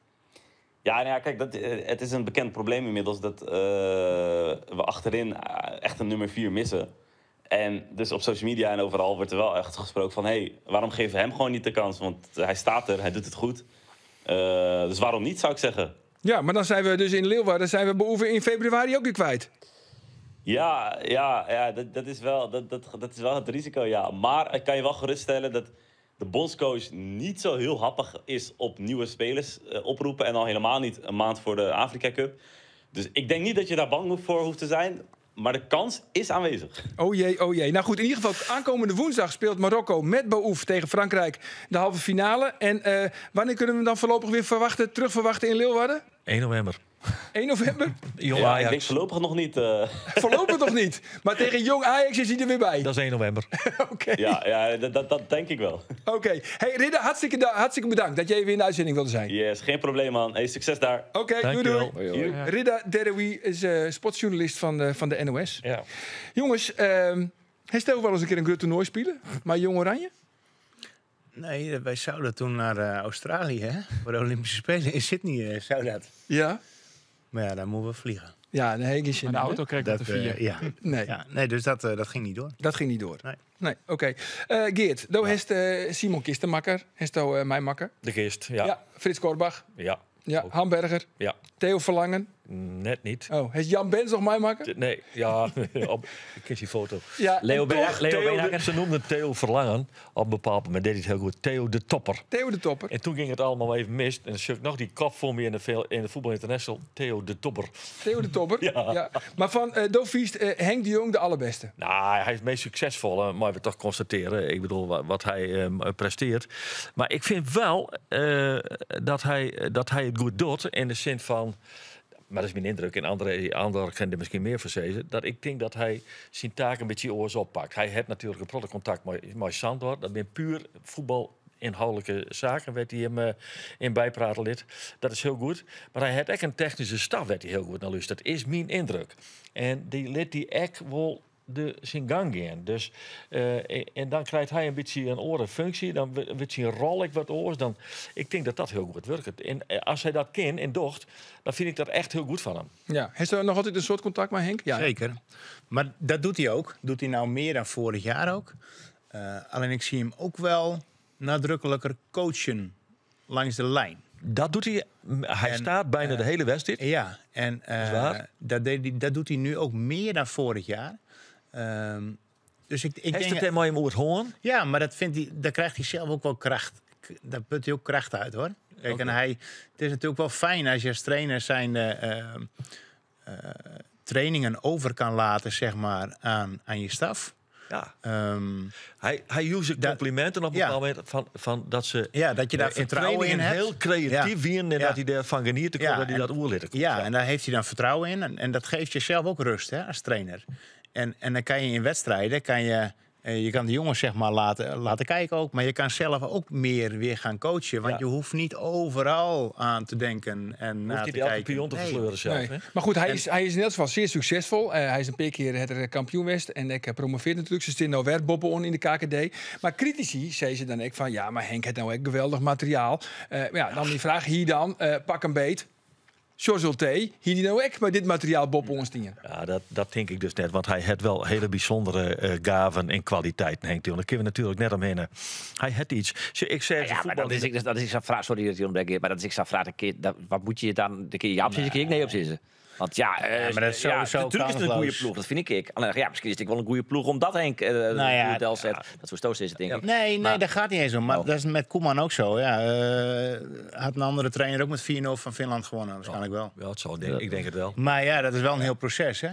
Ja, nou ja, kijk, het is een bekend probleem inmiddels dat we achterin echt een nummer 4 missen. En dus op social media en overal wordt er wel echt gesproken van, hey, waarom geven we hem gewoon niet de kans? Want hij staat er, hij doet het goed. Dus waarom niet, zou ik zeggen. Ja, maar dan zijn we dus in Leeuwarden, zijn we Baouf in februari ook weer kwijt. Ja, dat is wel, dat is wel het risico, ja. Maar ik kan je wel geruststellen dat de bondscoach niet zo heel happig is op nieuwe spelers oproepen. En al helemaal niet een maand voor de Afrika Cup. Dus ik denk niet dat je daar bang voor hoeft te zijn. Maar de kans is aanwezig. Oh jee, oh jee. Nou goed, in ieder geval aankomende woensdag speelt Marokko met Baouf tegen Frankrijk de halve finale. En wanneer kunnen we hem dan voorlopig weer terugverwachten in Leeuwarden? 1 november. 1 november? Jong ja, Ajax. Ik denk voorlopig nog niet. Voorlopig nog niet. Maar tegen Jong Ajax is hij er weer bij. Dat is 1 november. Oké. Ja, dat denk ik wel. Oké. Hey Ridder, hartstikke bedankt dat jij weer in de uitzending wilde zijn. Yes, geen probleem man. Hey, succes daar. Oké, doei doei. Hoi, hoi. Ridder Derrouy is sportjournalist van de NOS. Ja. Jongens, hij stelt wel eens een keer een groot toernooi spelen, maar Jong Oranje? Nee, wij zouden toen naar Australië, hè? Voor de Olympische Spelen in Sydney zou dat. Ja. Maar ja, daar moeten we vliegen. Ja, nee, ik is Maar de auto kreeg dat te vier. Ja. Nee. Ja, nee, dus dat ging niet door. Dat ging niet door. Nee, oké. Geert, do heeft Simon Kistenmakker, heeft mijn makker. De Kist, ja. Ja, Frits Korbach. Ja. Ja, Hamberger. Ja. Theo Verlangen. Net niet. Oh, heeft Jan Bens nog mijn makker? Nee, ja, ik ken die foto. Ja, Leo Beenhakker. Ze noemden Theo Verlangen op een bepaald moment, deed hij het heel goed. Theo de Topper. Theo de Topper. En toen ging het allemaal even mis. En dan zag ik nog die kop voor me in de Voetbal International. Theo de Topper. Theo de Topper, ja. Ja. Maar van Dofiest, Henk de Jong de allerbeste. Nou, hij is het meest succesvolle, maar we toch constateren. Ik bedoel, wat hij presteert. Maar ik vind wel dat hij het goed doet in de zin van... Maar dat is mijn indruk. En André kan er misschien meer van zeggen. Dat ik denk dat hij zijn taak een beetje oors oppakt. Hij heeft natuurlijk een protte contact met Sandor. Dat ben puur voetbalinhoudelijke zaken. Werd hij hem in bijpraten lid. Dat is heel goed. Maar hij heeft echt een technische staf werd hij heel goed naar luistert. Dat is mijn indruk. En die lid die echt wel zijn gang gaan. Dus, en dan krijgt hij een beetje een orenfunctie. Dan wordt zijn rol ik wat oors. Dan, ik denk dat dat heel goed werkt. En als hij dat kan en docht, dan vind ik dat echt heel goed van hem. Ja, heeft hij nog altijd een soort contact met Henk? Ja. Zeker. Maar dat doet hij ook. Doet hij nou meer dan vorig jaar ook. Alleen ik zie hem ook wel nadrukkelijker coachen langs de lijn. Dat doet hij. Hij staat bijna de hele wedstrijd. Ja, en dat doet hij nu ook meer dan vorig jaar. Dus ik Heeft denk, het helemaal in het hoorn? Ja, maar dat vindt hij, daar krijgt hij zelf ook wel kracht. Daar put hij ook kracht uit, hoor. Kijk, okay. En het is natuurlijk wel fijn als je als trainer zijn trainingen over kan laten, zeg maar, aan je staf. Ja. Hij use complimenten op een bepaald moment van dat ze dat je daar vertrouwen in hebt. Heel creatief wien en dat hij daarvan geniet te komen, dat hij dat oerlid. Ja, en daar heeft hij dan vertrouwen in. En dat geeft jezelf ook rust, hè, als trainer. En dan kan je in wedstrijden kan je, Je kan de jongens zeg maar laten kijken ook. Maar je kan zelf ook meer weer gaan coachen. Want je hoeft niet overal aan te denken en naar Hoeft te hij elke kijken. pion te Nee. versleuren zelf. Nee. Hè? Maar goed, hij is in elk geval zeer succesvol. Hij is een paar keer het er kampioen geweest. En ik promoveert natuurlijk. Ze zitten nou weer boppen in de KKD. Maar critici zei ze dan ook van... Ja, maar Henk heeft nou echt geweldig materiaal. Maar ja, dan die vraag hier dan. Pak een beet. George Ultee, hier die nou echt met dit materiaal Bob Onstien. Ja, dat denk ik dus net. Want hij had wel hele bijzondere gaven en kwaliteiten, Henk de Jong. Daar kunnen we natuurlijk net omheen. Hij had iets. Ik zeg, Ja, maar voetbal dat is, ik, dat is zo'n vraag. Sorry dat ik ontbreek, maar dat is ik zo'n vraag. Wat moet je dan? De keer ja op zitten, de keer nee op zitten. Want ja, Ja, maar dat is ja, sowieso natuurlijk is het een goede kansloos. ploeg, dat vind ik. Alleen, ja, misschien is het wel een goede ploeg omdat Henk Nou ja, de goede zet. Dat soort stoos is het, denk ik. Nee, nee, Maar- daar gaat niet eens om. Maar Oh. dat is met Koeman ook zo. Ja, had een andere trainer ook met 4-0 van Finland gewonnen? Waarschijnlijk wel. Ja, het zal, ik denk het wel. Maar ja, dat is wel een heel proces, hè?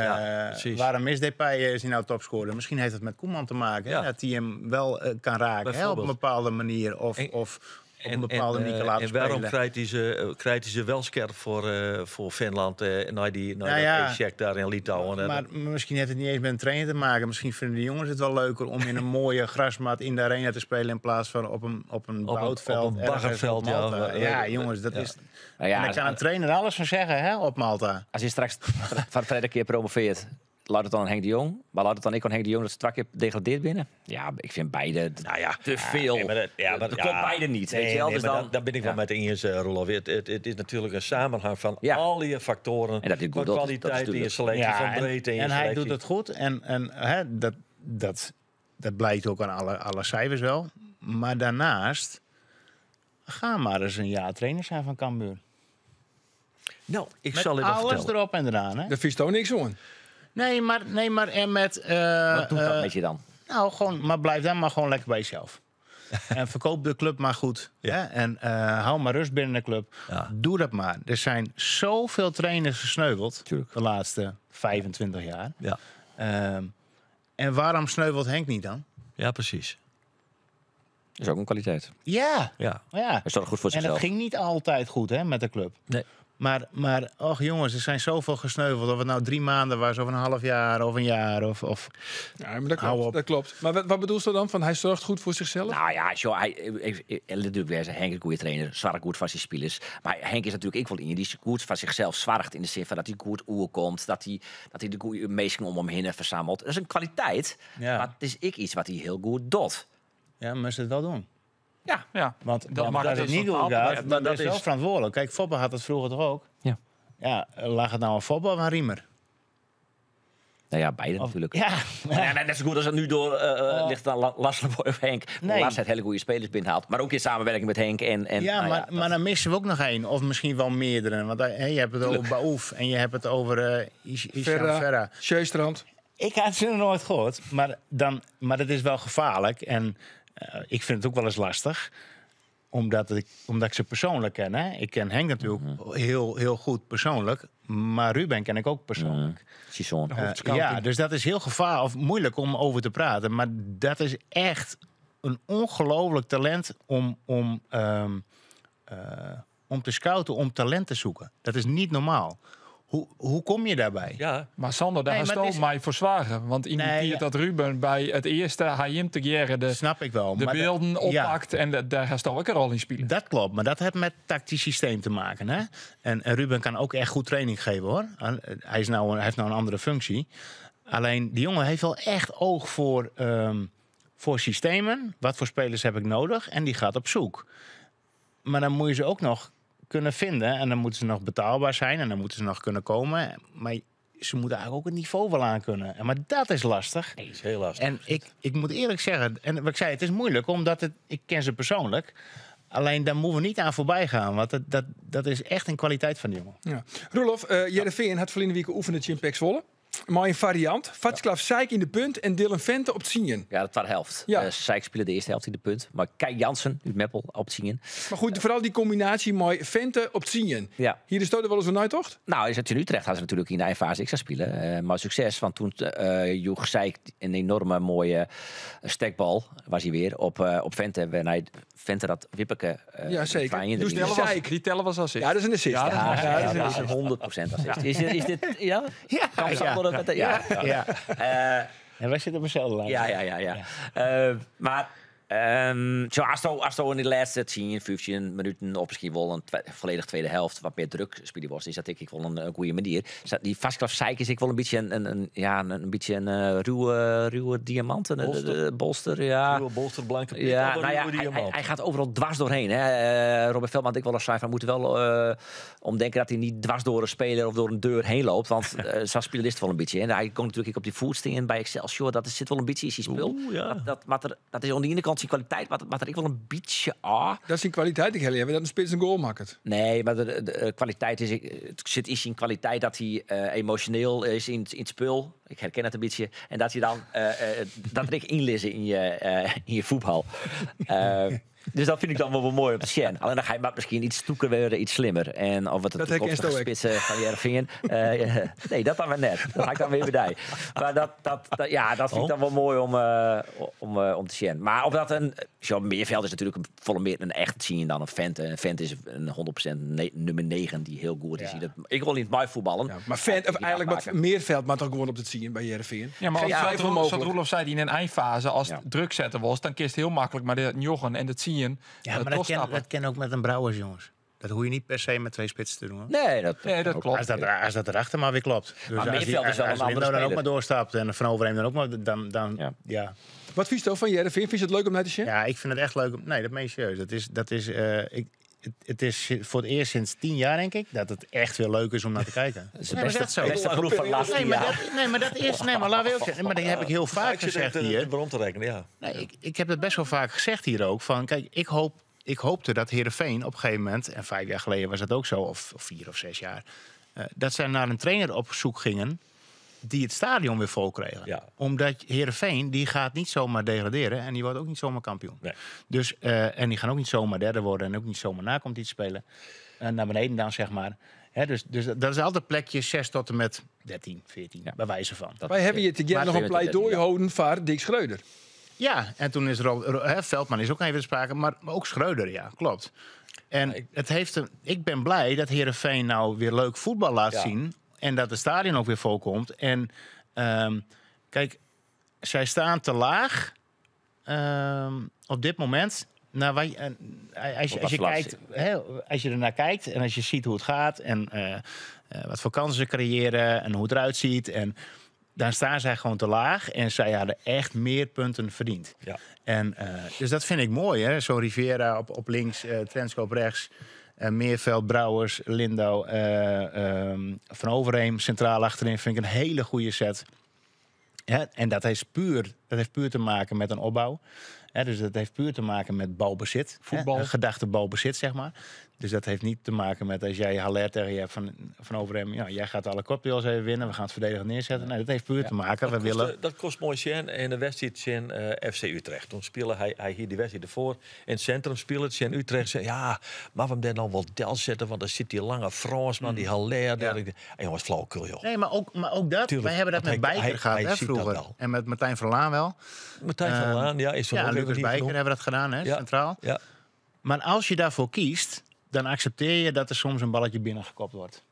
Ja, precies. Waarom is Depay is hij nou topscorer? Misschien heeft het met Koeman te maken. hè? Ja. Dat hij hem wel kan raken hè, op Bijvoorbeeld. een bepaalde manier. Of, of op een bepaalde manier kan laten en waarom spelen. krijgt hij ze wel scherp voor Finland na Nou dat ja. check daar in Litouwen? Maar misschien heeft het niet eens met een trainer te maken. Misschien vinden de jongens het wel leuker om in een mooie grasmat in de arena te spelen in plaats van op een bouwveld. op een ergens baggerveld, op ja. Malta. Ja, jongens, dat is. Nou ja, en daar kan een trainer alles van zeggen, hè, op Malta. Als je straks van de tweede keer promoveert, laat het dan aan Henk de Jong. Maar laat het dan ik aan Henk de Jong dat ze twee keer degradeert binnen. Ja, ik vind beide Nou ja, te veel. Nee, maar dat, ja, maar, dat klopt beide niet. Nee, weet je wel? nee, Dus maar dan, daar ben ik wel ja. met eens, Roelof. Het is natuurlijk een samenhang van Ja. al die factoren. En dat is van goed, dat is kwaliteit in je natuurlijk- selectie, van en, breedte in je en hij selectie. doet het goed. En hè, dat blijkt ook aan alle cijfers wel. Maar daarnaast, ga maar eens een jaar trainer zijn van Cambuur. Nou, ik Met zal je wat alles vertellen. erop en eraan, hè? Daar vies ook niks aan. Nee, maar en met... Wat doet dat met je dan? Nou, gewoon, maar blijf dan maar gewoon lekker bij jezelf. En verkoop de club maar goed. Ja. Hè? En hou maar rust binnen de club. Ja. Doe dat maar. Er zijn zoveel trainers gesneuveld Tuurlijk. de laatste 25 jaar. Ja. En waarom sneuvelt Henk niet dan? Ja, precies. Dat is ook een kwaliteit. Ja. Ja. Ja. Hij zorgt goed voor En dat zichzelf. ging niet altijd goed, hè, met de club. Nee. Maar och jongens, er zijn zoveel gesneuveld. Of het nou 3 maanden was, of een half jaar, of een jaar. Of Ja, maar dat Hou klopt. op. Dat klopt. Maar wat bedoelt ze dan? Van hij zorgt goed voor zichzelf? Nou ja, joh, hij, natuurlijk weer, Henk is een goede trainer, zwaar goed van zijn spelers. Maar Henk is natuurlijk ook wel iemand die goed van zichzelf zwaart in de zin van dat hij goed oer komt, dat hij de goede meesten om hem heen verzamelt. Dat is een kwaliteit, Ja. maar het is ik iets wat hij heel goed doet. Ja, maar ze het wel doen. Ja. Ja, Want dat want maakt als het het niet totaal doorgaat, maar dan dat ben je zelf is- verantwoordelijk. Kijk, Foppe had het vroeger toch ook? Ja. Ja, lag het nou aan Foppe of aan Riemer? Nou ja, beide natuurlijk. Ja. Ja, net zo goed als het nu door ligt aan Lars of Henk. Nee. Lars het hele goede spelers binnenhaalt. Maar ook in samenwerking met Henk. En, Ja, nou maar, dat- maar dan missen we ook nog één. Of misschien wel meerdere. Want hè, je hebt het over Baouf en je hebt het over Ishan Verra, Verra. Sjöstrand. Ik had ze nog nooit gehoord. Maar dat is wel gevaarlijk. En ik vind het ook wel eens lastig. Omdat ik ze persoonlijk ken. Hè? Ik ken Henk natuurlijk heel, heel goed persoonlijk. Maar Ruben ken ik ook persoonlijk. Sison. Ja, dus dat is heel gevaarlijk of moeilijk om over te praten. Maar dat is echt een ongelooflijk talent om te scouten, om talent te zoeken. Dat is niet normaal. Hoe kom je daarbij? Ja, Maar Sander, daar Nee, is maar het is- mij voor zwagen. Want in die Nee, tijd ja. dat Ruben bij het eerste hij te jaren de, Snap ik wel. de maar beelden dat- ja. oppakt. En daar gaat toch ook een rol in spelen. Dat klopt, maar dat heeft met tactisch systeem te maken. Hè? En Ruben kan ook echt goed training geven, hoor. Hij, hij heeft nou een andere functie. Alleen, die jongen heeft wel echt oog voor systemen. Wat voor spelers heb ik nodig? En die gaat op zoek. Maar dan moet je ze ook nog kunnen vinden. En dan moeten ze nog betaalbaar zijn. En dan moeten ze nog kunnen komen. Maar ze moeten eigenlijk ook het niveau wel aan kunnen. En maar dat is lastig. dat is heel lastig. En ik moet eerlijk zeggen, en wat ik zei, het is moeilijk, omdat ik ken ze persoonlijk. Alleen daar moeten we niet aan voorbij gaan, want dat is echt een kwaliteit van die jongen. Ja. Roelof, Heerenveen had verleden week oefenen in PEC Zwolle. Maar een variant. Václav Sijk in de punt en Dylan Vente op het zien. Ja, dat was de helft. Ja. Sijk speelde de eerste helft in de punt. Maar Kai Jansen, uit Meppel, op het zien. Maar goed, vooral die combinatie mooi Vente op het zien. Ja. Hier is het wel eens een uittocht. Nou, is het in Utrecht hadden ze natuurlijk in de eindfase ik zou spelen. Maar succes, want toen joeg Sijk een enorme mooie stekbal, was hij weer, op Vente. Waarna Vente dat Wippeke. Ja, zeker. Fijn Dus erin. die Sijk. Die tellen was assist. Ja, dat is een assist. Ja, dat is een Ja, Ja, dat is een dat assist. is 100% assist. Is dit, ja? Ja, Kan Sander ook met de- ja. ja. En wy sitte op deselde lijn. Ja. Mar zo, asto yn de lêste 10, 15 minuten, of miskien wol in folledich tweede helte, wat mear druk spylje wolst, is dat tink ik wol in goede manier. Dy Vaclav Sijk is ek wol in bytsje in, ja, in bytsje in ruwe diamant, een Bolster. Bolster, ja. Ruwe bolster, blanke pit Ja, of een nou ja, ruwe diamant? hij gaat overal dwars doorheen. Hè. Robert Veldman had ik wel eens zei van, we moeten wel omdenken dat hij niet dwars door een speler of door een deur heen loopt. Want zo'n speler is het wel een beetje. En hij komt natuurlijk ook op die voetsteen bij Excelsior. Dat zit wel een beetje in zijn spul. Oeh, ja. Dat is aan de ene kant zijn kwaliteit, maar er ik wel een beetje ah. Dat is zijn kwaliteit, ik heb dat een spits een goal maakt. Nee, maar de kwaliteit is, het zit iets in kwaliteit dat hij emotioneel is in het spul. Ik herken het een beetje. En dat hij dan dat er ik inlezen in je voetbal. Dus dat vind ik dan wel mooi op de scène. Alleen dan ga je maar misschien iets stoeker worden, iets slimmer. En of het de Dat herken toekomstige je ook. spitsen van Heerenveen. Nee, dat dan maar net. Dat ga ik dan weer bij. Maar dat vind ik dan wel mooi om te zien. Maar of dat een... Zo, Meerveld is natuurlijk een, volle meer een echt zien dan een vent. Een vent is een 100% nummer 9 die heel goed is. Dat, ik wil niet mooi voetballen. Ja, maar vent, of Die eigenlijk wat afmaken. Meerveld, maar toch gewoon op het zien bij Heerenveen. Ja, maar Geen als twijfel mogelijk. zoals Roelof zei, die in een eindfase als Ja. druk zetten was, dan kist heel makkelijk maar de Jochen en het zien. Ja, maar dat ken ook met een Brouwers, jongens. Dat hoef je niet per se met twee spitsen te doen, hoor. Nee, Nee, dat klopt. Als dat erachter maar weer klopt. Dus Maar als Meerveld is wel als een andere Lindo dan ook speler. maar doorstapt en Van Overeem dan ook maar, dan ja. Wat vies toch van Heerenveen? Vind je het leuk om naar te zien? Ja, ik vind het echt leuk. Nee, dat meen ik serieus. Dat is, het is voor het eerst sinds 10 jaar, denk ik, dat het echt weer leuk is om naar te kijken. Dat is de Nee, maar dat is echt zo. beste ploeg van de laatste Nee, 10 maar jaar. dat, nee, maar dat is... Nee, maar laten we ook zeggen. Maar dat heb ik heel Ja, vaak ik zit gezegd echt, hier. waarom te rekenen, ja. Nee, ik heb het best wel vaak gezegd hier ook. Van, kijk, ik hoopte dat Heerenveen op een gegeven moment... en 5 jaar geleden was dat ook zo, of 4 of 6 jaar... dat zij naar een trainer op zoek gingen die het stadion weer vol kregen. Ja. Omdat Heerenveen, die gaat niet zomaar degraderen... en die wordt ook niet zomaar kampioen. Nee. Dus, en die gaan ook niet zomaar derde worden... en ook niet zomaar na komt iets spelen. Naar beneden dan, zeg maar. Hè, dus dat is altijd plekje 6 tot en met 13, 14, bij wijze van. Wij hebben hier te Maar nog een 13, pleidooi ja. houden voor Dick Schreuder. Ja, en toen is Veldman is ook even te sprake, maar ook Schreuder, ja, klopt. En ik ben blij dat Heerenveen nou weer leuk voetbal laat zien en dat het stadion ook weer vol komt. En kijk, zij staan te laag op dit moment. Nou, wij, als je, als je kijkt, hè, als je ernaar kijkt en als je ziet hoe het gaat en wat voor kansen ze creëren en hoe het eruit ziet en dan staan zij gewoon te laag en zij hadden echt meer punten verdiend. Ja. En, dus dat vind ik mooi, hè? Zo Rivera op links, Trensko op rechts, Meerveld, Brouwers, Lindo, Van Overeem centraal achterin vind ik een hele goede set. Ja, en dat heeft puur te maken met een opbouw. Hè, dus dat heeft puur te maken met balbezit. Voetbal. Hè, gedachte balbezit, zeg maar. Dus dat heeft niet te maken met als jij Haller tegen je hebt van Overeem. Ja, jij gaat alle kopduels even winnen. We gaan het verdedigen neerzetten. Nee, dat heeft puur te maken. We willen... Dat kost mooi zin in de wedstrijd in FC Utrecht. Toen speelde hij hier die wedstrijd ervoor. In het centrum speelde het in Utrecht. Zei, ja, maar we hem daar dan wel del zetten. Want daar zit die lange Fransman, die Haller. Ja. En jongens, flauwekul, joh. Nee, maar ook dat. Tuurlijk, wij hebben dat met want Bijker gehad, hij hè, ziet dat vroeger. wel. En met Martijn van Laan wel. Martijn van Laan, ja, is van Ja, ook Lucas even niet Bijker genoemd. hebben dat gedaan, hè, Ja. centraal. Ja. Maar als je daarvoor kiest, dan accepteer je dat er soms een balletje binnengekopt wordt.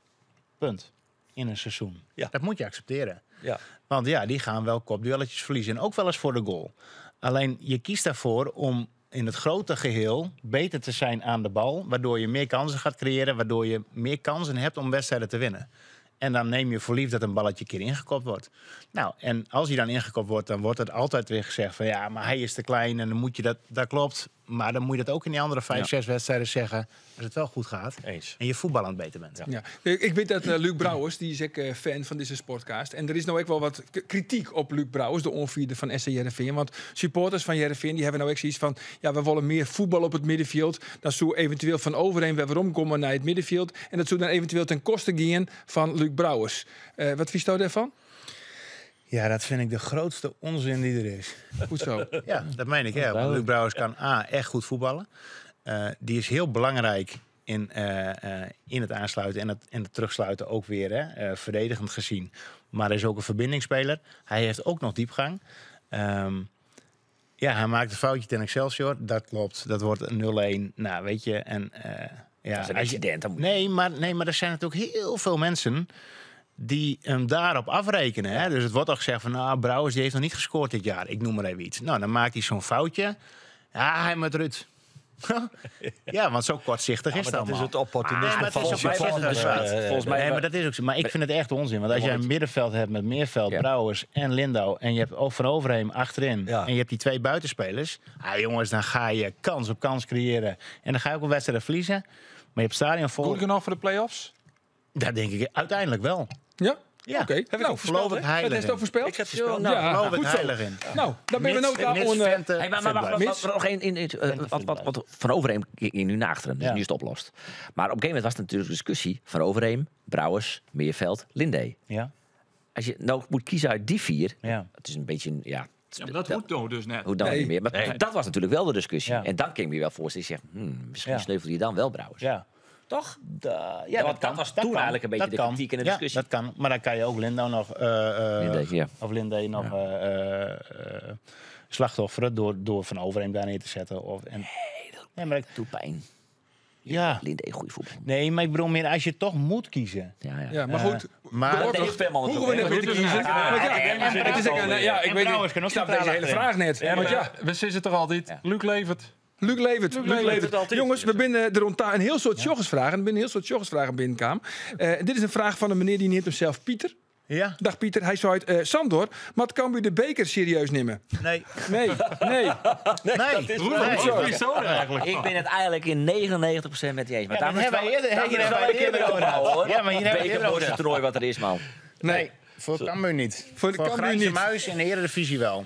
Punt. In een seizoen. Ja. Dat moet je accepteren. Ja. Want ja, die gaan wel kopduelletjes verliezen. En ook wel eens voor de goal. Alleen je kiest daarvoor om in het grote geheel beter te zijn aan de bal. Waardoor je meer kansen gaat creëren. Waardoor je meer kansen hebt om wedstrijden te winnen. En dan neem je voor lief dat een balletje een keer ingekopt wordt. Nou, en als hij dan ingekopt wordt, dan wordt het altijd weer gezegd van ja, maar hij is te klein en dan moet je dat, dat klopt. Maar dan moet je dat ook in die andere 5, 6 wedstrijden zeggen als het wel goed gaat. Eens. En je voetballend beter bent. Ja. Ik weet dat Luc Brouwers, die is ook fan van deze sportcast. En er is nou ook wel wat kritiek op Luc Brouwers, de onvierde van SC Heerenveen. Want supporters van Heerenveen, die hebben nou ook zoiets van, ja, we willen meer voetbal op het middenveld. Dat zou eventueel van Overeem weer waarom komen naar het middenveld. En dat zou dan eventueel ten koste gaan van Luc Brouwers. Wat vies je daarvan? Ja, dat vind ik de grootste onzin die er is. Goed zo. Ja, dat meen ik. Hè. Want Luc Brouwers kan A, echt goed voetballen. Die is heel belangrijk in het aansluiten en het terugsluiten ook weer. Hè, verdedigend gezien. Maar hij is ook een verbindingsspeler. Hij heeft ook nog diepgang. Ja, hij maakt een foutje ten Excelsior. Dat klopt. Dat wordt een 0-1. Nou, weet je. En, ja, Dat is een als je- incident. Dan moet Nee, maar er zijn natuurlijk heel veel mensen Die hem daarop afrekenen. Hè? Dus het wordt al gezegd van, nou, Brouwers die heeft nog niet gescoord dit jaar. Ik noem maar even iets. Nou, dan maakt hij zo'n foutje. Ja, hij moet eruit. Ja, want zo kortzichtig Ja, is maar het dat is allemaal. het opportunisme Ah, maar het van is ook supporters. kortzichtig. Volgens mij Nee, maar dat is ook zo. Maar ik vind het echt onzin. Want als jij een middenveld hebt met Meerveld, Ja. Brouwers en Lindau... en je hebt ook Van Overheem achterin... Ja. en je hebt die twee buitenspelers... Ah, jongens, dan ga je kans op kans creëren. En dan ga je ook een wedstrijd verliezen. Maar je hebt stadion vol. Goed genoeg voor de play-offs? Dat denk ik uiteindelijk wel. Ja? Ja. Oké. Heb ik Nou, ook voorspeld, Wat hè? is het in. voorspeld? Ik heb voorspeld. Ja, Nou, geloof goed ik zo. heilig in. Nou, dan ben we Mits- nou daar mits on, Vente Hey, maar, fit maar, wacht, blijft. wacht, wacht, nog één. Want Van Overheem ging nu naar achteren, dus Ja. nu is het oplost. Maar op een gegeven moment was het natuurlijk de discussie van Overheem, Brouwers, Meerveld, Lindé. Ja, Als je nou moet kiezen uit die vier, ja. het is een beetje, een- ja, Ja, maar dat hoeft nou dus net. hoe dan Nee. niet meer. Maar dat was natuurlijk wel de discussie. Ja. En dan kan ik me wel voorstellen, je zegt, misschien Ja. sneuvelt je dan wel Brouwers. ja. Toch? Ja, want dat was toen eigenlijk een beetje Dat de kan. kritiek en de Ja, discussie. dat kan. Maar dan kan je ook Lindau nog... Lindé, ja. Of Lindé nog slachtofferen door Van Overheem daar neer te zetten. Of, en, nee, maar ik, Doe pijn. ja. Lindé, goede voetbal. Nee, maar ik bedoel meer als je toch moet kiezen. Ja, ja. Ja, maar goed. Maar Dat Voorlopig heeft Veerman Hoeven we natuurlijk net meer te kiezen. Want ja, het is ook een- ja, ik En weet Brouwers niet. kan ook Ik snap centraal deze hele achterin. vraag net. Want ja, We zitten er altijd. Ja. Luc Levert. Luc Levert. Luc Levert Levert. altijd. Jongens, we binnen er rond een heel soort joggersvragen. Er binnen een heel soort joggersvragen binnenkwam. Dit is een vraag van een meneer die neemt hemzelf Pieter. Ja? Dag Pieter, hij zei het, Sandor, maar het kan u de beker serieus nemen? Nee. Nee, nee. Nee. dat is Nee. waar. Zo. Zo eigenlijk. Ik ben het eigenlijk in 99% met je eens. Maar Ja, daar maar moet hebben wij wel- eerder- daar hier moet hebben wel wij een keer eerder mee over ophouden, gehad. hoor. Ja, maar hier hebben we Beker eerder over mooiste gehad. toernooi wat er is, man. Nee. Voor Cambuur niet. Voor de Voor Cambuur grijze niet. muis in de Eredivisie wel.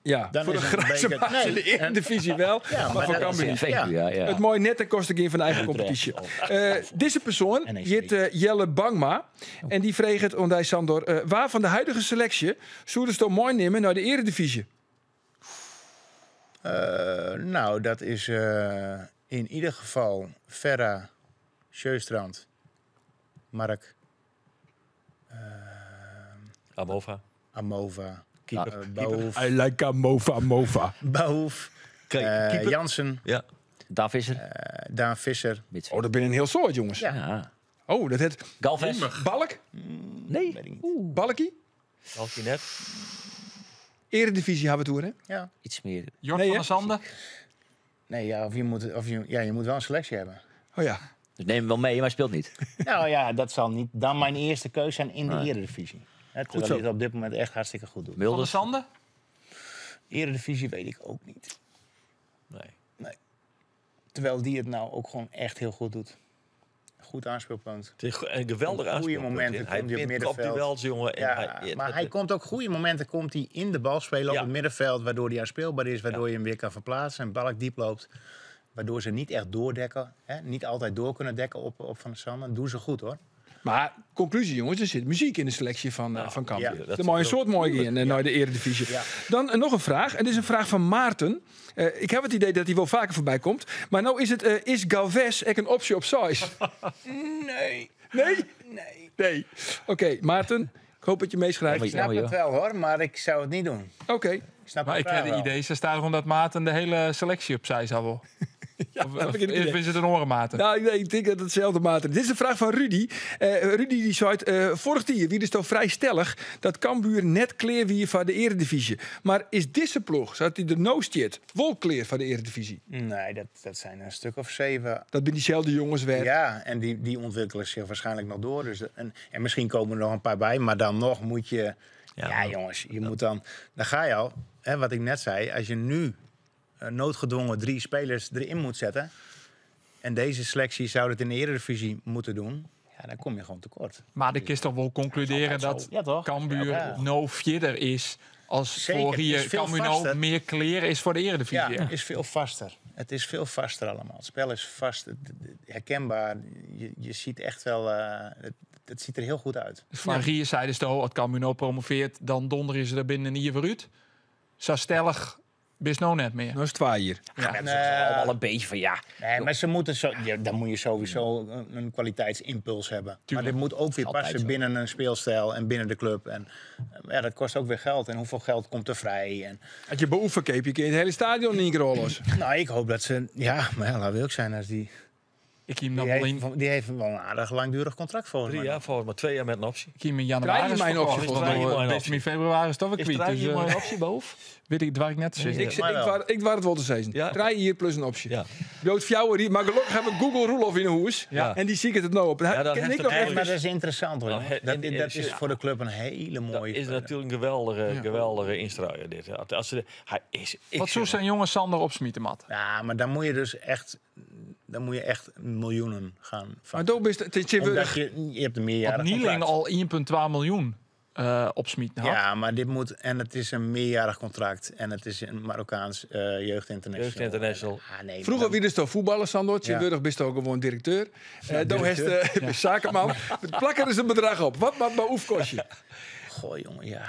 Ja, Dan voor de is het een grijze beker. muis in de Nee. Eredivisie wel, Ja, maar, maar voor dat Cambuur is- niet. Ja. Ja, ja. Het mooie net ten koste geen van de eigen competitie. Deze persoon NEC. heet Jelle Bangma. En die vreeg het, want hij Sandor, waar van de huidige selectie zouden ze het mooi nemen naar de Eredivisie? Nou, dat is in ieder geval Ferra, Sjöstrand, Mark, Amova. Amova, Keeper. Baouf, I like a mova mova. Baouf, Kijk, keeper. Jansen, Ja. Daan Visser. Daan Visser. Oh, dat ben een heel soort, jongens. Ja. Ja. Oh, dat het Galvez. Balk, Nee. Balkie, Balkie net. Eredivisie hebben we het hoor, hè? Ja. Iets meer. Jort Nee, van hè? der Sande. Nee, ja, of je moet, of je, ja, je moet wel een selectie hebben. Oh ja. Dus neem hem wel mee, maar hij speelt niet. Nou ja, dat zal niet dan mijn eerste keuze zijn in de Eredivisie. Hè, terwijl zo. hij het op dit moment echt hartstikke goed doet. Van der Mulders. Sande. Eredivisie weet ik ook niet. Nee. Nee. Terwijl die het nou ook gewoon echt heel goed doet. Goed aanspeelpunt. Het is een geweldig Goeie aanspeelpunt. momenten Hij komt hij op wint middenveld. kopduels, jongen. En Ja, hij, maar hij komt ook goede momenten komt hij in de bal spelen op Ja. het middenveld, waardoor hij aanspeelbaar is, waardoor je hem weer kan verplaatsen en balk diep loopt. Waardoor ze niet echt doordekken, hè? Niet altijd door kunnen dekken op Van der Sande. Dat doen ze goed hoor. Maar conclusie, jongens, er zit muziek in de selectie van Cambuur. ja, dat de mooie is soort mooi in naar de Eredivisie. Ja. Dan nog een vraag. En dit is een vraag van Maarten. Ik heb het idee dat hij wel vaker voorbij komt. Maar nou is het, is Galvez echt een optie op size? Nee. Nee? Nee. Nee. Oké, Maarten, ik hoop dat je meeschrijft. Ik snap het wel hoor, maar ik zou het niet doen. Oké. Ik snap Maar de ik heb vraag het wel. idee, ze staan omdat Maarten de hele selectie opzij zou wel. Of, heb of, ik het idee. of is het een orenmaten? Nou, nee, ik denk dat het hetzelfde Maarten. Dit is een vraag van Rudy. Rudy die zei, vorig jaar wie is toch vrij stellig dat Cambuur net kleer wie van de Eredivisie. Maar is deze ploeg, zodat hij de no zit, wel kleer van de Eredivisie? Nee, dat zijn een stuk of 7. Dat zijn diezelfde jongens weer. Ja, en die ontwikkelen zich waarschijnlijk nog door. Dus, en misschien komen er nog een paar bij, maar dan nog moet je... Ja, jongens, je moet dan... Dan ga je al, hè, wat ik net zei, als je nu noodgedwongen 3 spelers erin moet zetten... en deze selectie zou dat in de Eredivisie moeten doen... ja, dan kom je gewoon tekort. Maar de kist toch wel concluderen dat Ja, toch? Cambuur Ja. no verder is als Zeker, voor hier is veel Cambuur nou vaster. meer kleren is voor de Eredivisie. Ja, is veel vaster. Het is veel vaster allemaal. Het spel is vast, herkenbaar. Je ziet echt wel... het ziet er heel goed uit. Dus Van Rier zei dus toch, als Cambuur nou promoveert, dan donderen ze er binnen een jaar vooruit. Zo stellig bist nou net meer. Nou is het waar hier. Ja, dat is Nee. allemaal een beetje van ja. Nee, maar ze moeten zo, ja, dan moet je sowieso een kwaliteitsimpuls hebben. Maar dit moet ook weer Altijd passen zo. binnen een speelstijl en binnen de club. En ja, dat kost ook weer geld. En hoeveel geld komt er vrij? En, Had je beoefen, je kun je het hele stadion in één keer los. nou, ik hoop dat ze... Ja, maar ja, laat wil ik zijn als die... Ik hie hem dan Die wel heeft, in, die heeft wel een aardig langdurig contract volgens Drie mij. jaar volgens mij, twee jaar met een optie. ik hie hem in januari Krijg je mijn optie verkocht, volgens mij? want Krijg je mijn dan is hem in februari toch weer Is kwijt. er Dus, hier maar een optie boven? weet ik, waar ik net zit. Ik, maar ik, wel. waar, ik waar het wel te zeggen. Ja. Drie hier plus een optie. Ja. Bloot fjouwer hier, maar gelukkig hebben we Google Roelof in de hoes. Ja. En die zie ik het nou op. En Ja, dan ken heeft ik het nog Nee, even. maar dat is interessant hoor. Nou, jongen. en- Dat, en- dat is ja. voor de club een hele Dat mooie. is natuurlijk een geweldige, geweldige instruier dit. Als ze, hij is, ik Wat zou zeg- zijn jonge Sander opsmieten, Mat? Ja, maar dan moet je dus echt, dan moet je echt miljoenen gaan Maar vangen. doop is het is Omdat je hebt een meerjarig Want Nieling contract. al 1,2 miljoen opsmieten had. Ja, maar dit moet en het is een meerjarig contract en het is een Marokkaans jeugdinternational. Jeugdinternational. Ah, nee, Vroeger maar wie dus toch voetballer, Sandor. Tegenwoordig ben je ook gewoon directeur. Dan is de zakenman. Plak er eens een bedrag op. Wat maar oefkostje. dan- Goh, jongen, ja.